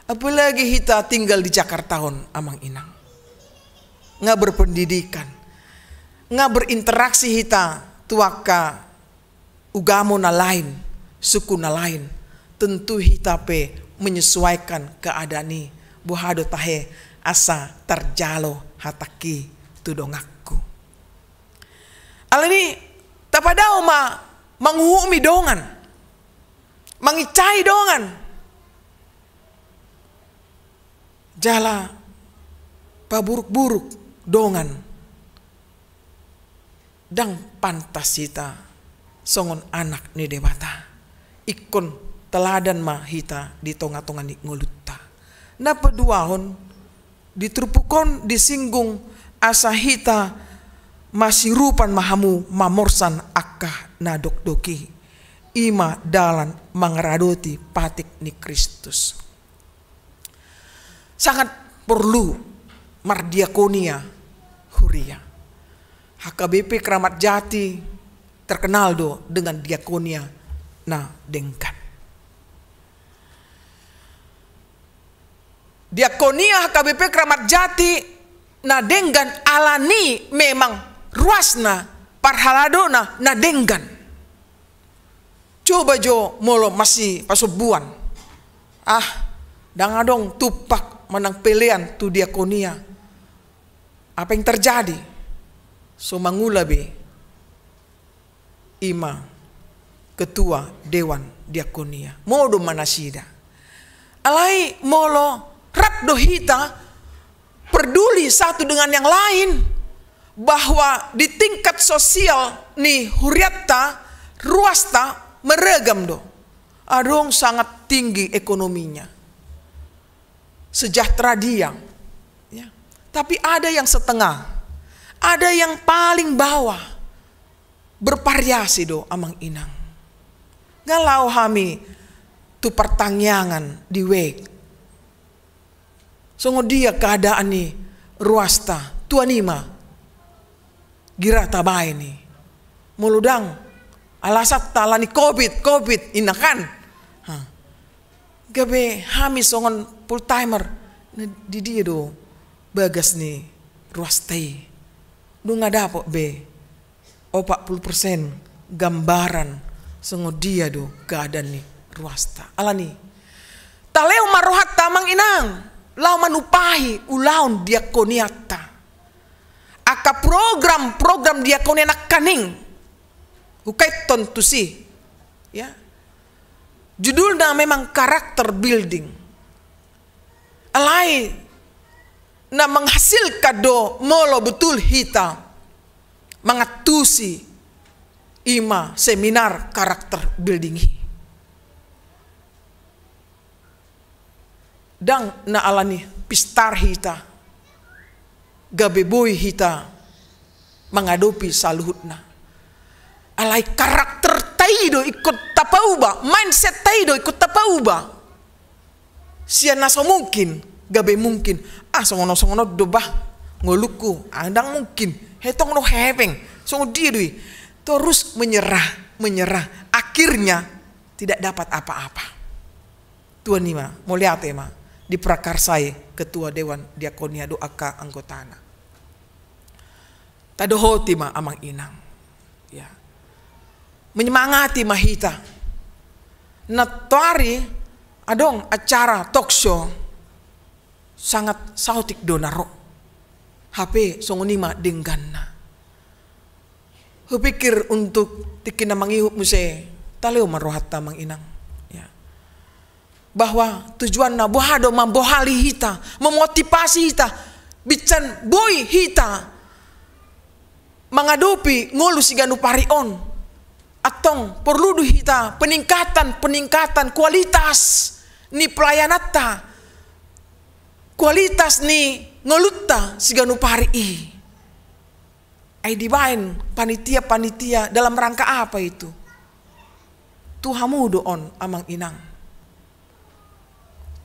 Apalagi hita tinggal di Jakarta on, Amang Inang. Nga berpendidikan. Nga berinteraksi hita tu angka ugamo na lain, suku na lain. Tentu hita pe menyesuaikan keadaan i. Boha do tahe asa tarjalo hatangki tu donganku. Alani, tapadao ma manguhumi dongan, mangincai dongan, jala paburuk-buruk dongan. Ndang pantas hita songon anak ni Debata. Ingkon teladan ma hita di tonga-tonga ni ngolunta. Na paduahon, di turpuk on disinggung asa hita masirupan ma hamu mamorsan angka na dokdok i. I ma dalan mangaradoti patik ni Kristus. Sangat porlu mardiakonia huria. H K B P Kramat Jati terkenal do dengan diakonia na denggan. Diakonia H K B P Kramat Jati na denggan alani memang ruasna, parhaladona na denggan. Coba jo molo masipasombuan. Ah, ndang adong tumpak manang pelean tu diakonia. Apa yang terjadi? So mangula be. I ma ketua dewan diakonia. Modom ma nasida. Alai molo rap do hita peduli satu dengan yang lain, bahwa di tingkat sosial ni huriatta, ruasta meragam do. Adong sangat tinggi ekonominya, sejahtera dia. Ya. Tapi ada yang setengah, ada yang paling bawah. Bervariasi do, Amang Inang. Nga laho hami tu partangiangan di wijk. Songon dia keadaan ni ruasta, tuan i ma gira tabaen i. Molo ndang alasanta ala ni covid, covid, inna kan. Ha. Gabe hami songon full timer, na di dia do bagas ni ruasta i? Dung nga dapot be opat pulu persen gambaran songon dia do keadaan ni ruasta. Alani i, talehon ma rohanta amang inang, laho manumpahi ulaon diakonianta. Angka program-program diakonia nangkaning, hukaithon tusi, ya. Judulna memang character building. Alai na menghasilkan do molo betul hita mangantusi i ma seminar character building i. Ndang na alani pistar hita gabe boi hita mangadopi saluhutna. Alai karakterta i do ingkon tapauba, mindsetta i do ingkon tapauba. Sian na so mungkin gabe mungkin. Ah, songon on, songon on do bah ngolungku, ah, ndang mungkin. He tong do hepeng. Songon dia do i? Terus menyerah, menyerah. Akhirnya tidak dapat apa-apa. Tuan i ma, mauliate ma, diprakarsai ketua dewan diakonia dohot angka anggotana. Tadohoti ma amang inang. Ya. Menyemangati ma hita. Nantoari adong acara talk show, sangat saotik do na ro. Hape songon i ma dengganna. Hupikir untuk tingki na mangihut muse, talehon ma rohanta amang inang. Ya. Bahwa tujuanna boha do mambohali hita, memotivasi hita, binsan boi hita mangadopi ngolu siganup ari on. Antong porlu do hita peningkatan, peningkatan kualitas ni pelayananta, kualitas ni ngolunta siganup ari i. Ai dibaen panitia-panitia dalam rangka apa itu? Tu hamu do on amang inang.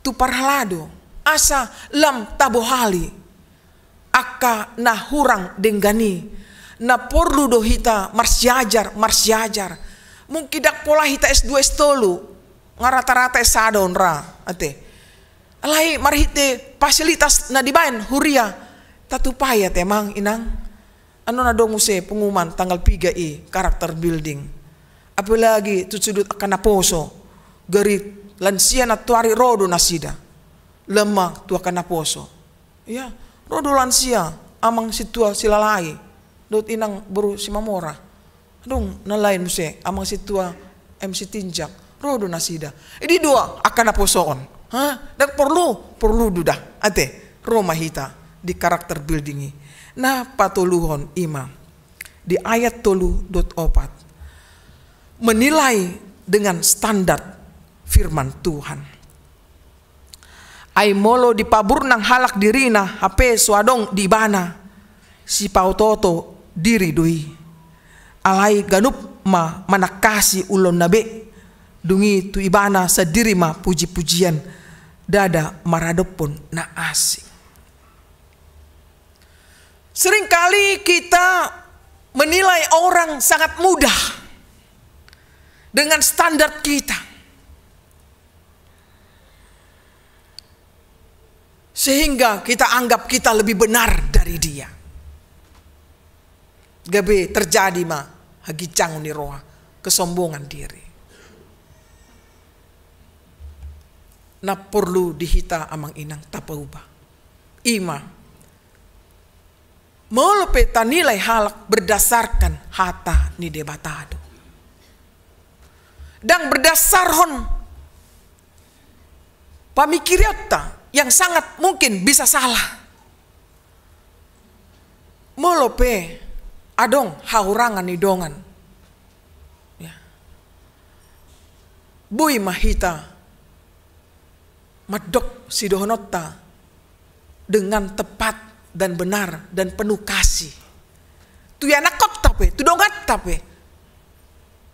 Tu parhalado, asa lam tabohali angka na hurang denggan i, na porlu do hita marsiajar, marsiajar. Mungkin ndang pola hita S dua, S tolu, nga rata-rata S sada on ra, ate. Alai marhite fasilitas na dibaen huria, tatupai ate amang inang. Annon adong muse pengumuman tanggal piga i, character building. Apalagi tu sudut angka naposo, gari lansia nantoari ro do nasida. Lam ma tu angka naposo. Ya, ro do lansia, amang sintua Silalahi dohot inang boru Simamora. Adong na lain muse, amang sintua M C Tinjak, ro do nasida. Di dua angka naposo on. Ha? Ndang porlu, porlu do da. Ate, ro ma hita di character building i. Na patoluhon i ma di ayat tolu dohot opat. Menilai dengan standar firman Tuhan. Ai molo dipaburnang halak dirina hape so adong di ibana, sipaotooto diri do i. Alai ganup ma manangkasi ulaonna be, dung i tu ibana sandiri ma puji-pujian, ndada maradophon na asing. Seringkali kita menilai orang sangat mudah dengan standar kita. Sehingga kita anggap kita lebih benar dari dia. Gabe terjadi ma haginjangon ni roha, kesombongan diri. Na porlu di hita amang inang tapauba. I ma. Molo pe tanilai halak berdasarkan hata ni Debata do. Ndang berdasarhon pamikirionta yang sangat mungkin bisa salah. Molo pe adong hahurangan ni dongan. Ya. Boi ma hita mandok sidohononta dengan tepat dan benar dan penuh kasih. Tu ianakhonta pe, tu donganta pe,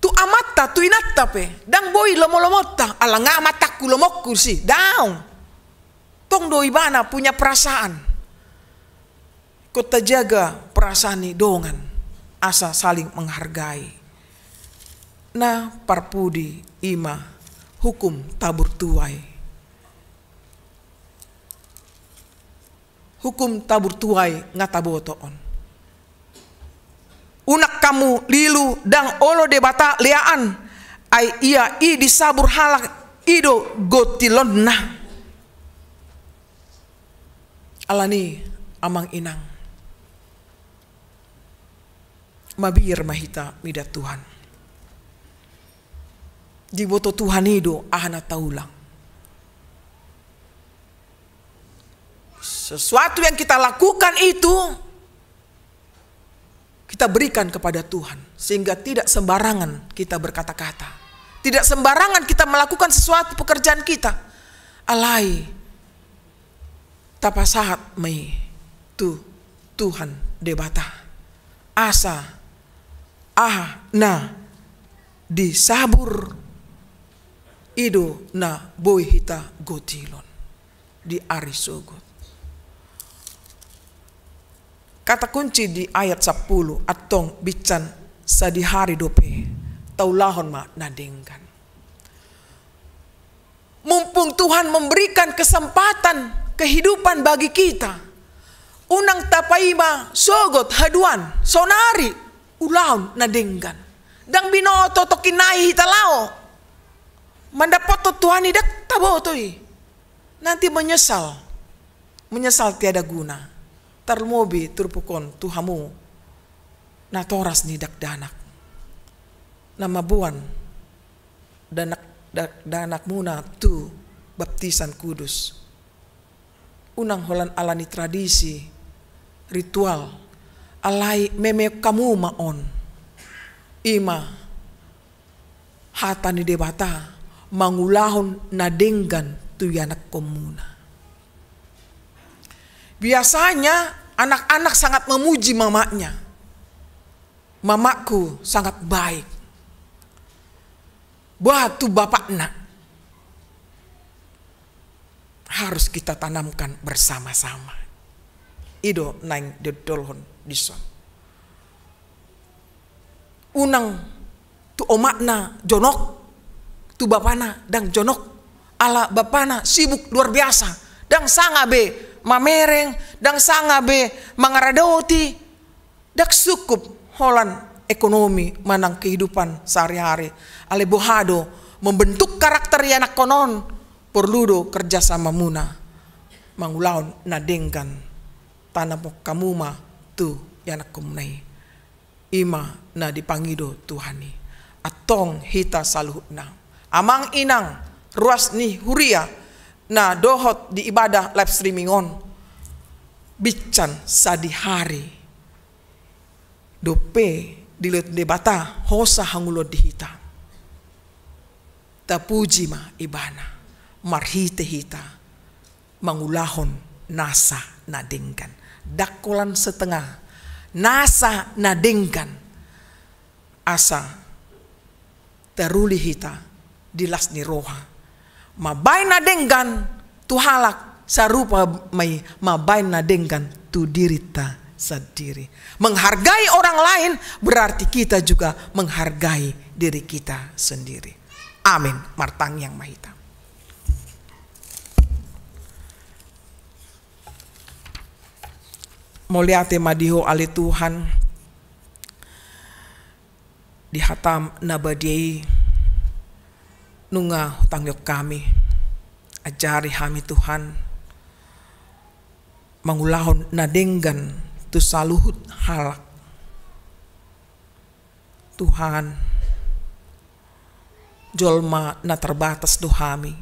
tu amanta tu inanta pe, ndang boi lomo-lomonta, ala nga amantangku, lomoku si, daong. Tong do ibana punya perasaan. Ingkon tajaga perasaan ni dongan, asa saling menghargai. Na parpudi i ma hukum tabur tuai. Hukum tabur tuai nga taboto on. Unang hamu lilu, ndang olo Debata leaan, ai ia i disabur halak i do gontilonna. Alani, amang inang, mabiar ma hita mida Tuhan. Diboto Tuhan i do aha na taulang. Sesuatu yang kita lakukan itu, kita berikan kepada Tuhan, sehingga tidak sembarangan kita berkata-kata, tidak sembarangan kita melakukan sesuatu pekerjaan kita. Alai tapasahat ma i tu Tuhan Debata, asa aha na disabur i do na boi hita gontilon di ari sogot. Kata kunci di ayat sampulu, antong binsan sadihari dope taulahon ma na denggan. Mumpung Tuhan memberikan kesempatan kehidupan bagi kita, unang tapaima sogot haduan, saonari, ulahon na denggan. Ndang binoto tongkin nai hita laho mandapothon Tuhan i, ndang taboto i. Nanti menyesal, menyesal tiada guna. Tarlumobi turpuk on tu hamu natoras ni dakdanak, na mamboan danak, dak-, dakdanakmuna tu baptisan kudus. Unang holan alani tradisi, ritual, alai memeok hamu ma on. I ma hata ni Debata, mangulahon na denggan tu ianakkonmuna. Biasanya anak-anak sangat memuji mamanya. Mamaku sangat baik. Boha tu bapakna? Harus kita tanamkan bersama-sama. I do naeng diondolhon dison. Unang tu omakna jonok, tu bapana ndang jonok. Ala bapana sibuk luar biasa. Ndang sanga be mamereng, ndang sanga be mangaradoti. Ndang sukup holan ekonomi manang kehidupan sehari-hari. Alai boha do, membentuk karakter ianakkon on, porlu do kerjasamamuna mangulahon na denggan. Tanamhon hamu ma tu ianakkonmuna i. I ma na dipangido Tuhan i. Antong hita saluhutna, amang inang, ruas ni huria na dohot di ibadah live streaming on, binsan sadihari dope dilehon Debata hosa hangoluan di hita. Tapuji ma Ibana marhite hita mangulahon nasa na denggan. Ndang holan setengah, nasa na denggan. Asa taruli hita di las ni roha. Mambaen na denggan tu halak, sarupa ma i mambaen na denggan tu dirinta sandiri. Menghargai orang lain berarti kita juga menghargai diri kita sendiri. Amin. Martangiang ma hita. Mauliate ma di Ho ale Tuhan, di hataM na badia i nunga hutangihon hami. Ajari hami Tuhan mangulahon na denggan tu saluhut halak. Tuhan, jolma na terbatas do hami,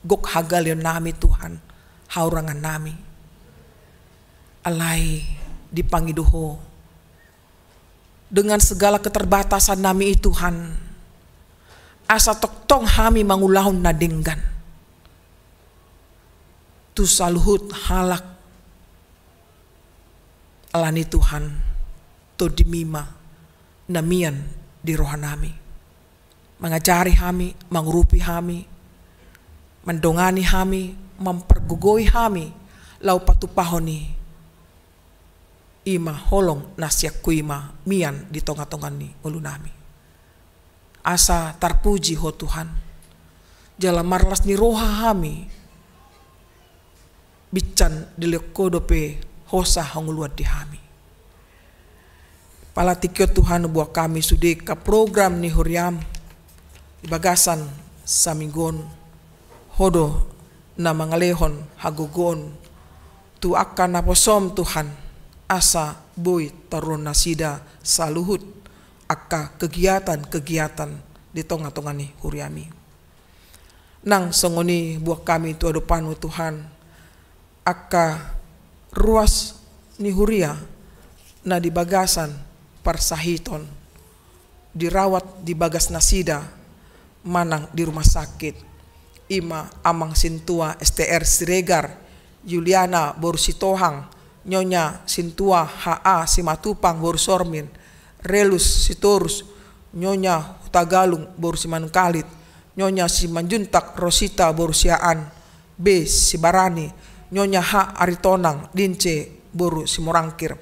gok hagaleonnami Tuhan, haurangannami. Alai dipangido Ho, dengan segala keterbatasannami i Tuhan, asa tongtong hami mangulahon na denggan tu saluhut halak. Alani Tuhan, TondiMi ma na mian di rohanami. mangajari hami, mangurupi hami, mandongani hami, mampargogoi hami laho patupahon i. I ma holong na sian Ho i ma mian di tongatonga ni ngolunami. Asa tarpuji Ho Tuhan, jala marlas ni roha hami binsan dilehon Ho dope hosa hangoluan di hami. Pala tingki on Tuhan, huboan hami sude angka program ni huriaM di bagasan saminggu on. Ho do na mangalehon hagogoon tu angka naposoM Tuhan, asa boi taruhon nasida saluhut angka kegiatan-kegiatan di tongatonga ni huriaMi. Nang songon i huboan hami tu adopanMu Tuhan, angka ruas ni huria na di bagasan parsahiton, dirawat di bagas nasida manang di rumah sakit. I ma Amang Sintua S T R Siregar, Yuliana boru Sitohang, Nyonya Sintua H A Simatupang boru Sormin, Relus Sitorus, Nyonya Hutagalung boru Simanungkalit, Nyonya Simanjuntak Rosita boru Siaan, B Sibarani, Nyonya H Aritonang Dince boru Simorangkir,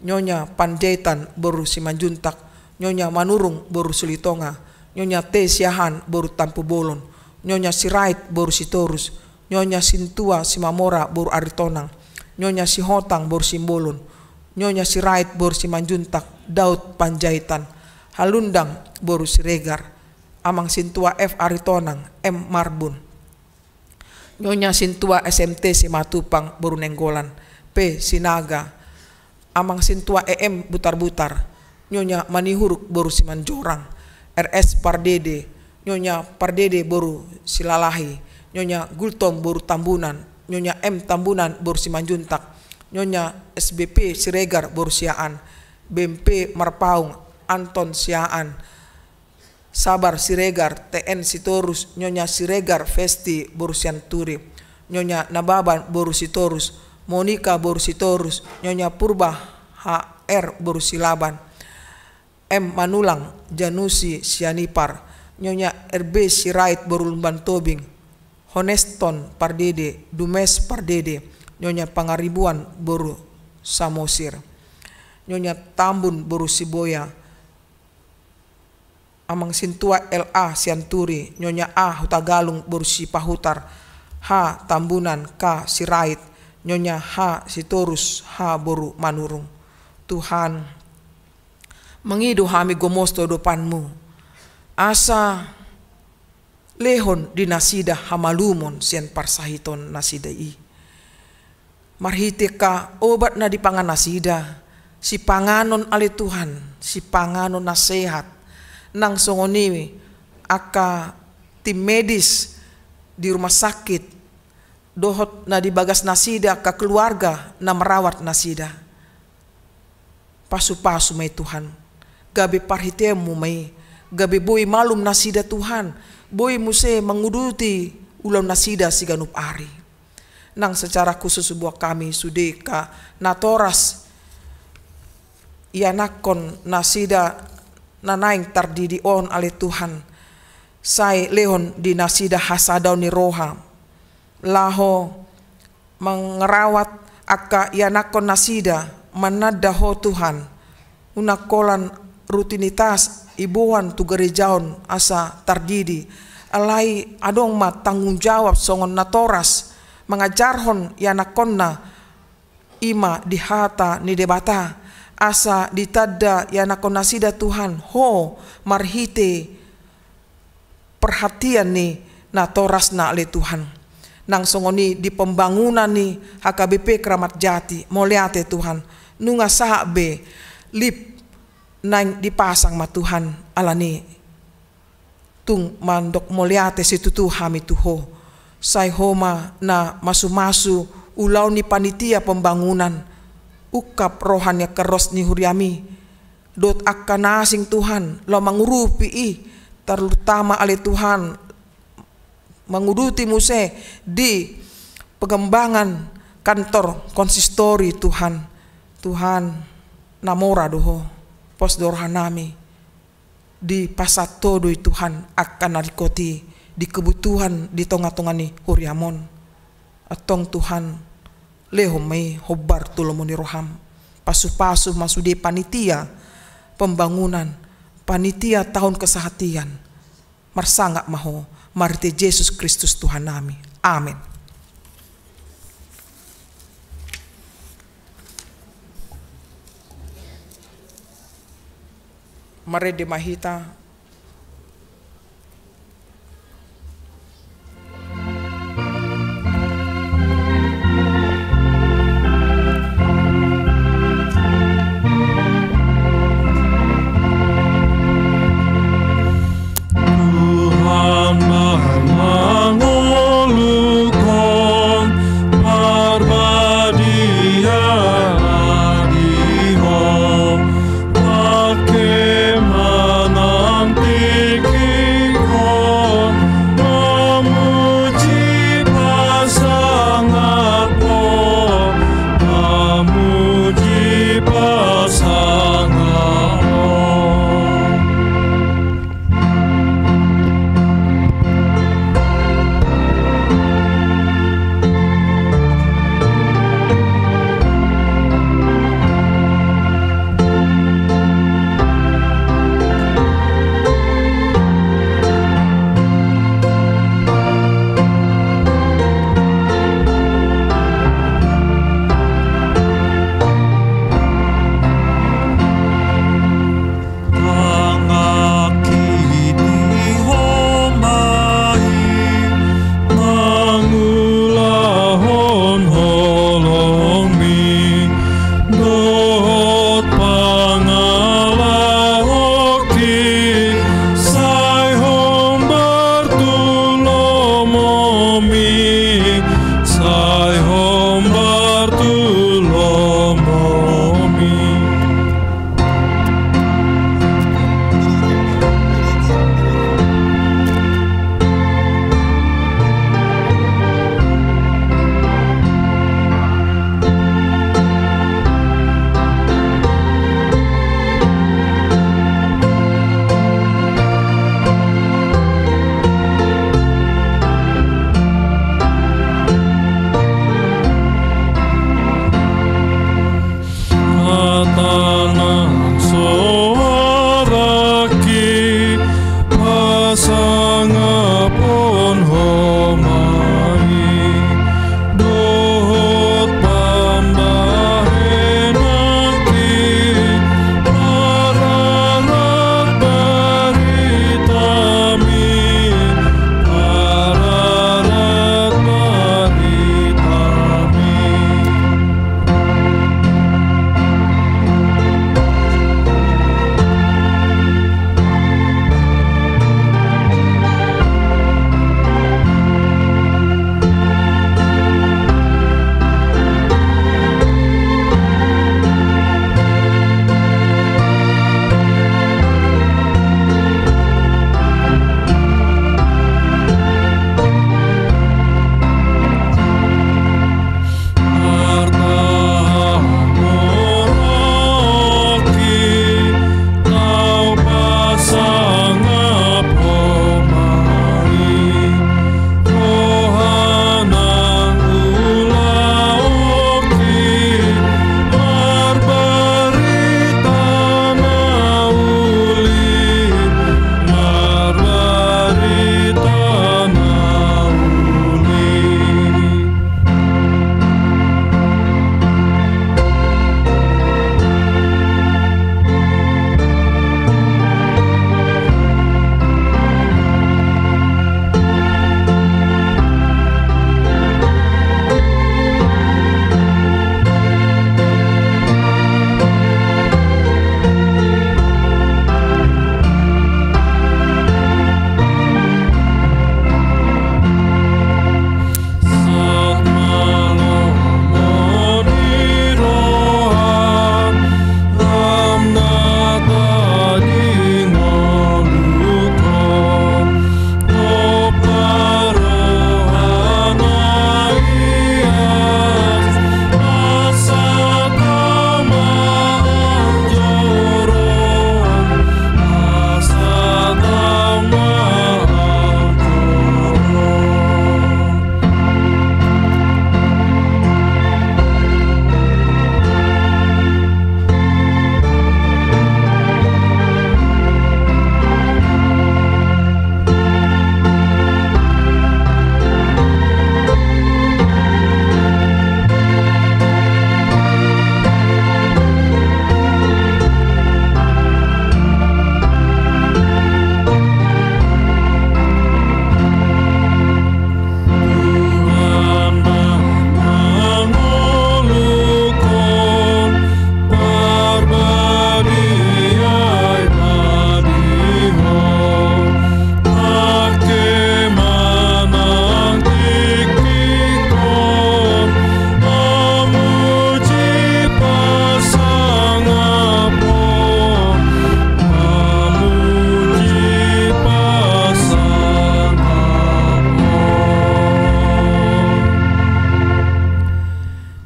Nyonya Panjaitan boru Simanjuntak, Nyonya Manurung boru Silitonga, Nyonya T Siahaan boru Tampubolon, Nyonya Sirait boru Sitorus, Nyonya Sintua Simamora boru Aritonang, Nyonya Sihotang boru Simbolon, Nyonya Sirait boru Simanjuntak, Daud Panjaitan, Halundang boru Siregar, Amang Sintua F Aritonang, M Marbun, Nyonya Sintua S M T Simatupang boru Nainggolan, P Sinaga, Amang Sintua E M Butarbutar, Nyonya Manihuruk boru Simanjorang, R S Pardede, Nyonya Pardede boru Silalahi, Nyonya Gultom boru Tambunan, Nyonya M Tambunan boru Simanjuntak, Nyonya S B P Siregar boru Siaan, B M P Marpaung Anton Siaan, Sabar Siregar, T N Sitorus, Nyonya Siregar Festi boru Sianturi, Nyonya Nababan boru Sitorus, Monika boru Sitorus, Nyonya Purba H R boru Silaban, M Manulang Janusi Sianipar, Nyonya R B Sirait boru Lumban Tobing, Honeston Pardede, Dumes Pardede, Nyonya Pangaribuan boru Samosir, Nyonya Tambun boru Siboya, Amang Sintua L A Sianturi, Nyonya A Hutagalung boru Sipahutar, H Tambunan, K Sirait, Nyonya H Sitorus, H boru Manurung. Tuhan, mangido hami gomos tu adopanMu, asa lehon di nasida hamalumon sian parsahiton nasida i. Marhite angka obat na dipangan nasida, sipanganon ale Tuhan, sipanganon na sehat, nang songon i angka tim medis di rumah sakit, dohot na di bagas nasida angka keluarga na merawat nasida. Pasupasu ma i Tuhan, gabe parhiteanMu ma i, gabe boi malum nasida Tuhan, boi muse manguduti ulaon nasida siganup ari. Nang secara khusus huboan hami sude angka natoras ianakhon nasida na naeng tardidi on ale Tuhan, sai lehon di nasida hasadaon ni roha laho mangrawat angka ianakhon nasida, mananda Ho Tuhan. Unang holan rutinitas iboan tu gareja on asa tardidi, alai adong ma tanggung jawab songon natoras mangajarhon ianakhonna, i ma di hata ni Debata, asa ditanda ianakhon nasida Tuhan Ho marhite perhatian ni natorasna ale Tuhan. Nang songon i di pembangunan ni H K B P Kramat Jati, mauliate Tuhan, nunga sahat be lift naeng dipasang ma Tuhan, alani tung mandok mauliate situtu hami tu Ho. Sai Ho ma na masumasu ulaon ni panitia pembangunan, ungkap roha ni angka ruas ni huriaMi, dohot angka na asing Tuhan, laho mangurupi i, terutama ale Tuhan, manguduti muse di pengembangan kantor konsistori Tuhan. Tuhan, na mora do Ho, pos do rohanami. Dipasahat Ho do i Tuhan angka na ringkot i di kebutuhan di tonga-tonga ni huriaM on. Antong Tuhan, lehon ma i hombar tu lomo ni rohaM. Pasu-pasu ma sude panitia pembangunan, panitia tahun kesehatian. Marsangap ma Ho, marhite Jesus Kristus Tuhannami. Amen. Marende ma hita. Tuhan ma mangolukhon, parbadia ma di Ho, pangke manang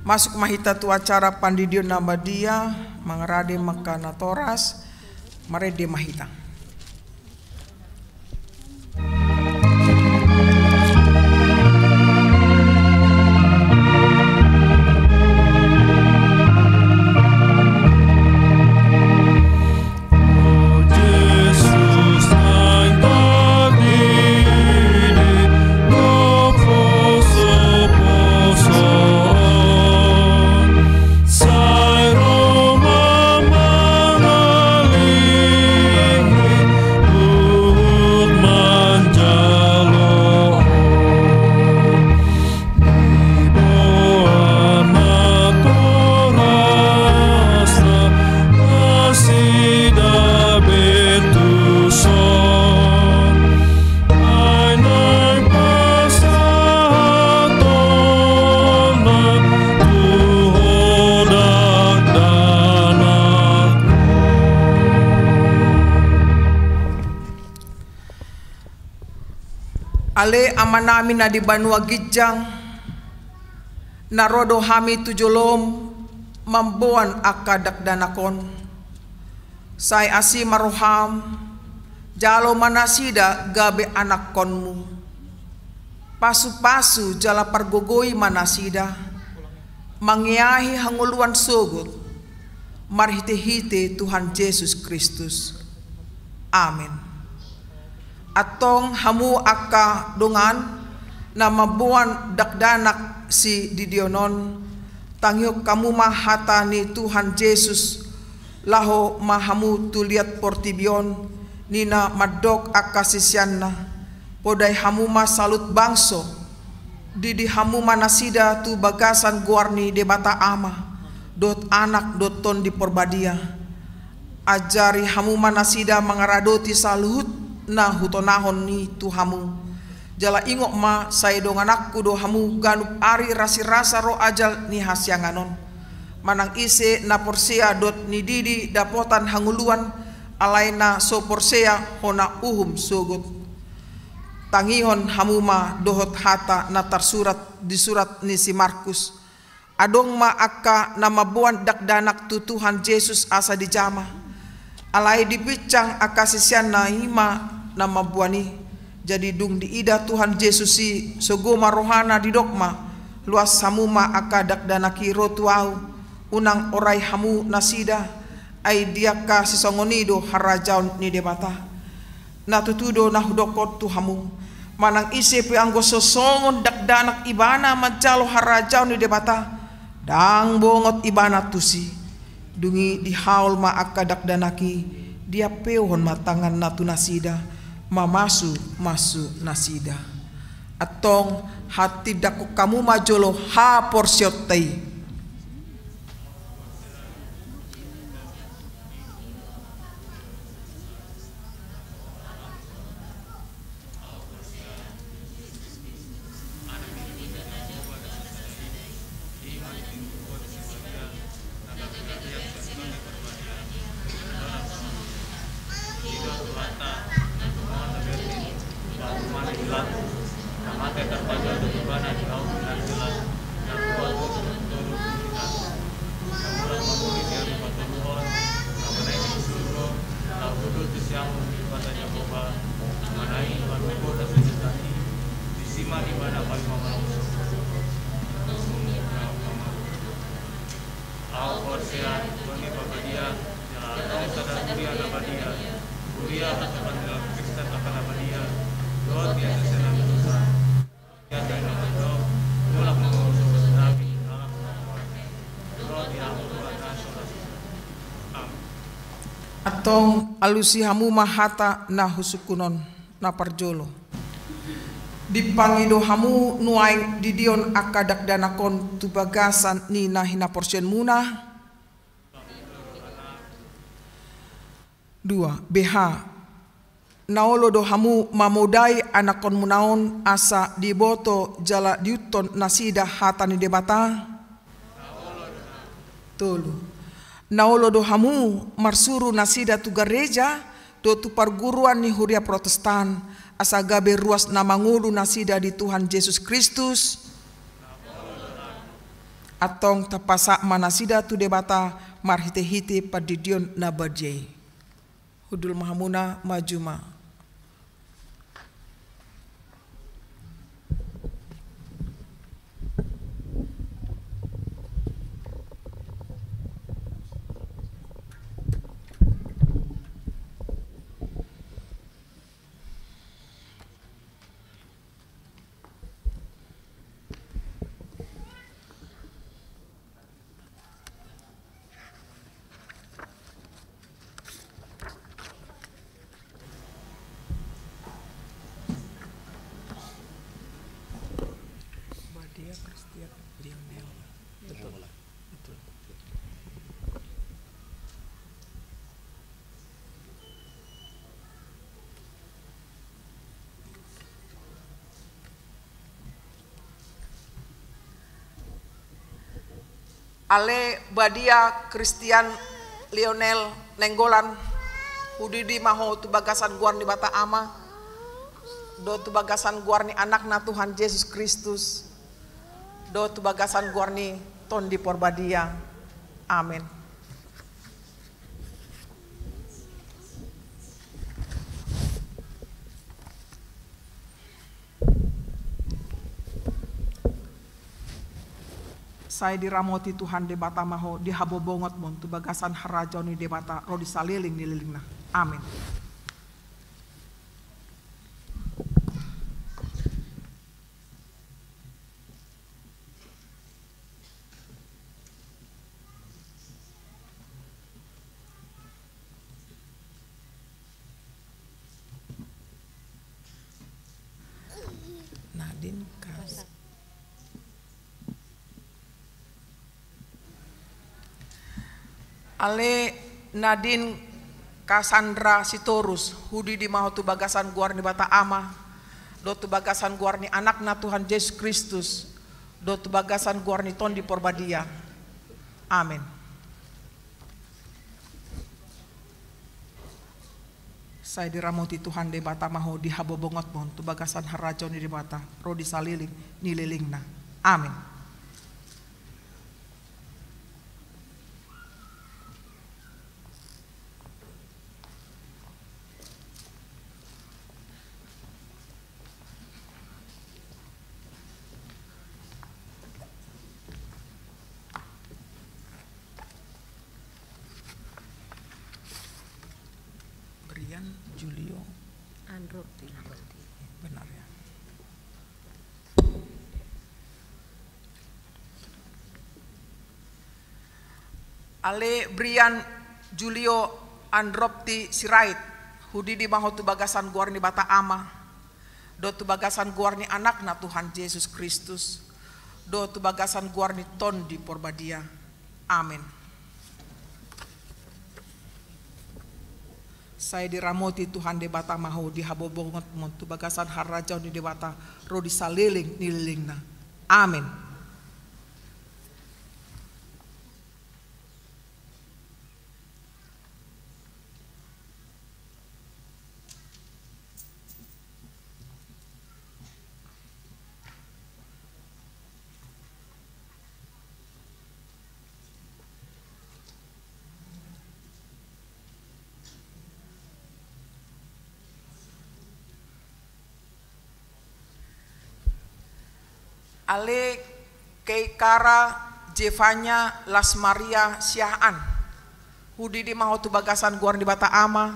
Masuk ma hita tu acara pandidion na badia, mangarade ma angka natoras, marende ma hita. Ale Amanami na di banua ginjang, na ro do hami tu jolom mamboan angka dakdanak on. Sai asi ma roham, jalo ma nasida gabe anakkonmu. Pasupasu jala pargogoi ma nasida, mangeahi hangoluan sogot, marhitehite Tuhan Jesus Kristus. Amen. Antong hamu angka dongan na mamboan dakdanak sidihon on, tangihon hamu ma hata ni Tuhan Jesus, laho ma hamu tu liat portibi on, ninna mandok angka siseanna: Podai hamu ma saluhut bangso, didi hamu ma nasida tu bagasan goar ni Debata Ama, dohot Anak, dohot Tondi Porbadia. Ajari hamu ma nasida mangaradoti saluhut na hutonahon i tu hamu. Jala ingot ma, sai dongananku do hamu ganup ari rasirasa ro ajal ni hasiangan on. Manang ise na porsea dohot nididi dapotan hangoluan, alai na so porsea hona uhum sogot. Tangihon hamu ma dohot hata na tarsurat di surat ni si Markus. Adong ma angka na mamboan dakdanak tu Tuhan Jesus asa dijama. Alai dipinsang angka siseanna i ma na mamboan i. Jadi dung diida Tuhan Jesus i, sogo ma rohana, didok ma: Luas hamu ma angka dakdanak i ro tu Ahu, unang orai hamu nasida, ai di angka sisongon i do harajaon ni Debata. Na tutu do na hudok on tu hamu: Manang ise pe anggo so songon dakdanak ibana manjalo harajaon ni Debata, ndang bongot ibana tusi. Dung i dihaol ma angka dakdanak i, diampehon ma tanganna tu nasida, mamasumasu nasida. Antong hatindangkon hamu ma jolo haporseaonta i. Ahu porsea tu Tondi Porbadia, jala adong sada huria na badia, huria na pasahaton ni Kristus angka na badia, dohot iasesean na dosa. Antong alusi hamu ma hata na husungkun on. Na parjolo, dipangido hamu nuaeng didihon angka dakdanak on tu bagasan ni na hinaporseaonmuna. Dua, B H. Na olo do hamu mamodai anakkonmuna on asa diboto jala diihuthon nasida hata ni Debata? Tolu. Na olo do hamu marsuru nasida tu gareja dohot tu parguruan ni huria Protestan, asa gabe ruas na mangolu nasida di Tuhan Jesus Kristus? Antong tapasahat ma nasida tu Debata marhitehite pandidion na badia i. Hundul ma hamuna, maju ma. Badia Christian Lionel. Betul. Betul. Ale Badia Christian Lionel Nainggolan, hudidi ma ho tu bagasan goar ni Debata Ama, dohot tu bagasan goar ni Anakna Tuhan Jesus Kristus, dohot tu bagasan goar ni Tondi Porbadia. Amen. Sai diramoti Tuhan Debata ma ho di habobongotmon tu bagasan harajaon ni Debata ro di saleleng ni lelengna. Amen. Nadine Kas-, Ale Nadine Cassandra Sitorus, hudidi ma ho tu bagasan goar ni Debata Ama, dohot tu bagasan goar ni Anakna Tuhan Jesus Kristus, dohot tu bagasan goar ni Tondi Porbadia. Amen. Sai diramoti Tuhan Debata ma ho di habobongotmon tu bagasan harajaon ni Debata ro di saleleng ni lelengna. Amen. Brian Julio Androti. Benar ya. Ale Brian Julio Androti Sirait, hudidi ma ho tu bagasan goar ni Debata Ama, dohot tu bagasan goar ni Anakna Tuhan Jesus Kristus, dohot tu bagasan goar ni Tondi Porbadia. Amen. Sai diramoti Tuhan Debata ma ho di habobongotmon tu bagasan harajaon ni Debata ro di saleleng ni lelengna. Amen. Ale Keikara Jevanya Las Maria Siahaan, hudidi ma ho tu bagasan goar ni Debata Ama,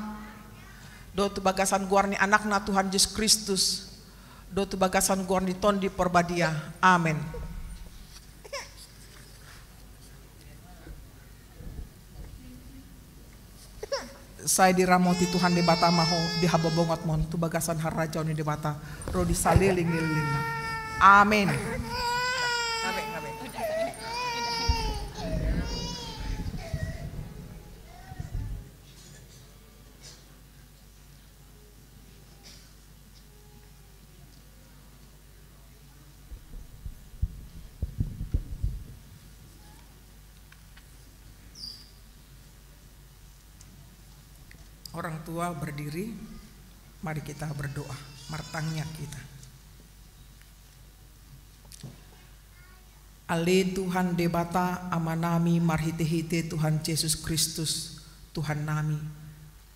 dohot tu bagasan goar ni Anakna Tuhan Jesus Kristus, dohot tu bagasan goar ni Tondi Porbadia. Amen. Sai diramoti Tuhan Debata ma ho di habobongotmon tu bagasan harajaon ni Debata ro di saleleng ni lelengna. Amen. Orang tua berdiri, mari kita berdoa, martangiang hita. Ale Tuhan Debata Amanami, marhitehite Tuhan Jesus Kristus Tuhannami,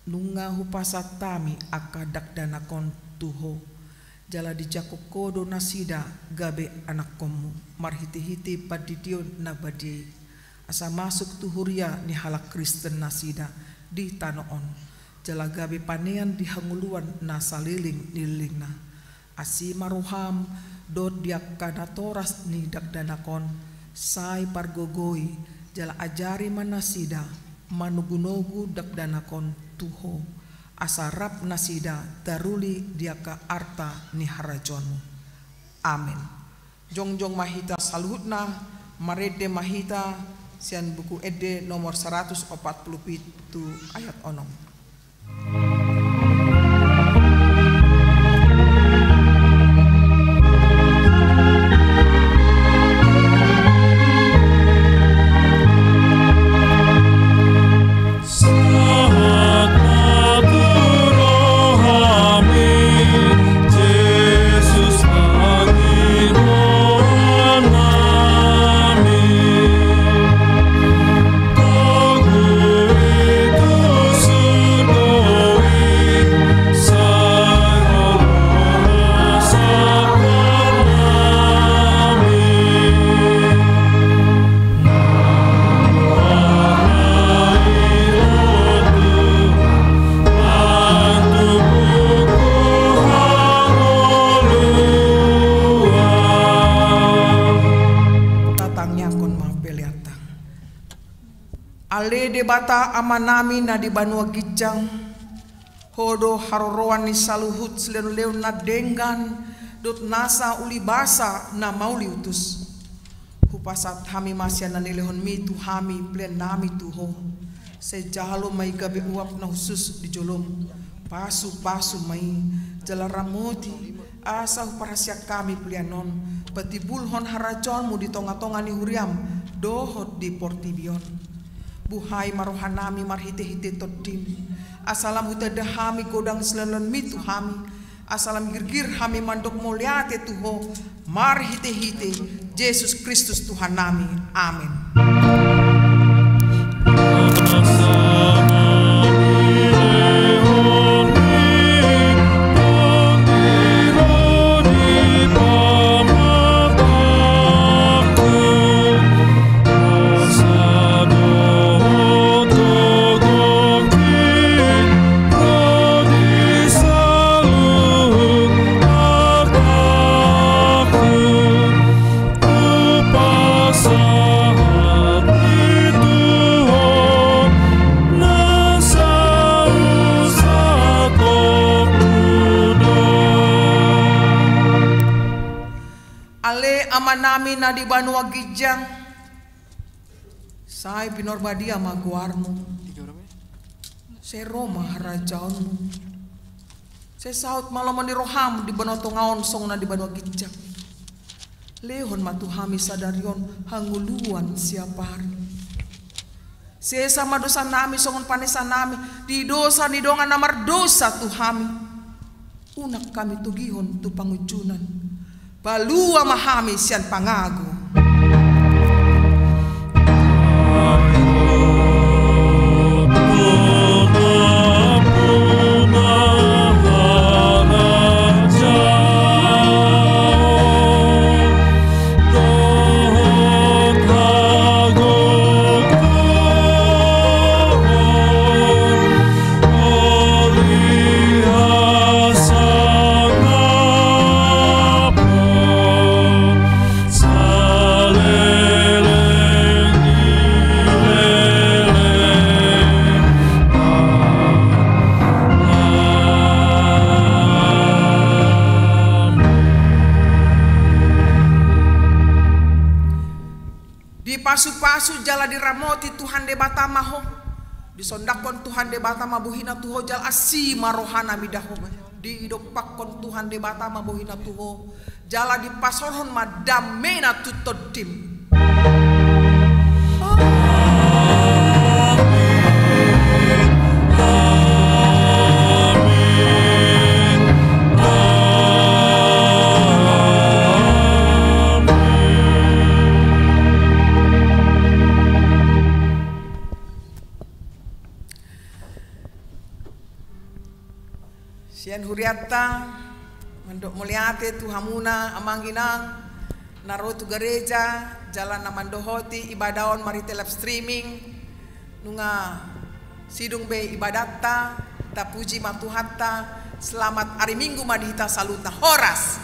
nunga hupasahat hami angka dakdanak on tu Ho, jala dijangkon Ho do nasida gabe anakkonmu marhitehite pandidion na badia i, asa masuk tu huria ni halak Kristen nasida di tano on, jala gabe panean di hangoluan na saleleng ni lelengna. Asi ma roham dohot di angka natoras ni dakdanak on, sai pargogoi jala ajari ma nasida manogunogu dakdanak on tu Ho, asa rap nasida taruli di angka arta ni harajaonmu. Amen. Jongjong ma hita saluhutna, marende ma hita sian Buku Ende nomor saratus opat pulu pitu, ayat onom. Tatangiangkon ma peleanta. Ale Debata Amanami na di banua ginjang, Ho do haroroan ni saluhut silehonlehon na denggan dohot nasa ulibasa na mauliutus. Hupasahat hami ma sian na nilehonmi tu hami peleannami tu Ho. Sai jalo ma i gabe uap na hushus di jolom. Pasupasu ma i jala ramoti, asa huparhaseang hami pelean on patimbulhon harajaonmu di tongatonga ni huriam dohot di portibi on. Buhai ma rohanami marhitehite Tondim, asa lam hutanda hami godang silehonlehonmi tu hami, asa lam girgir hami mandok mauliate tu Ho marhitehite Jesus Kristus Tuhannami. Amen. Ale Amanami na di banua ginjang, sai pinarbadia ma goarmu. Sai ro ma harajaonmu. Sai saut ma lomo ni roham di banua tonga on songon na di banua ginjang. Lehon ma tu hami sadari on hangoluan siapari. Sesa ma dosanami songon panesanami di dosa ni dongan na mardosa tu hami. Unang hami togihon tu pangunjunan. Palua ma hami sian pangago. Dipasupasu jala diramoti Tuhan Debata ma ho. Disondangkon Tuhan Debata ma bohina tu ho jala asi ma rohana mida ho. Didompakkon Tuhan Debata ma bohina tu ho jala dipasaorhon ma damena tu tondim. Hurianta, mandok mauliate tu hamuna amang inang na ro tu gareja jala na mandohoti ibadah on marhite live streaming. Nunga sidung be ibadahta, tapuji ma Tuhanta. Selamat ari Minggu ma di hita saluhutna. Horas.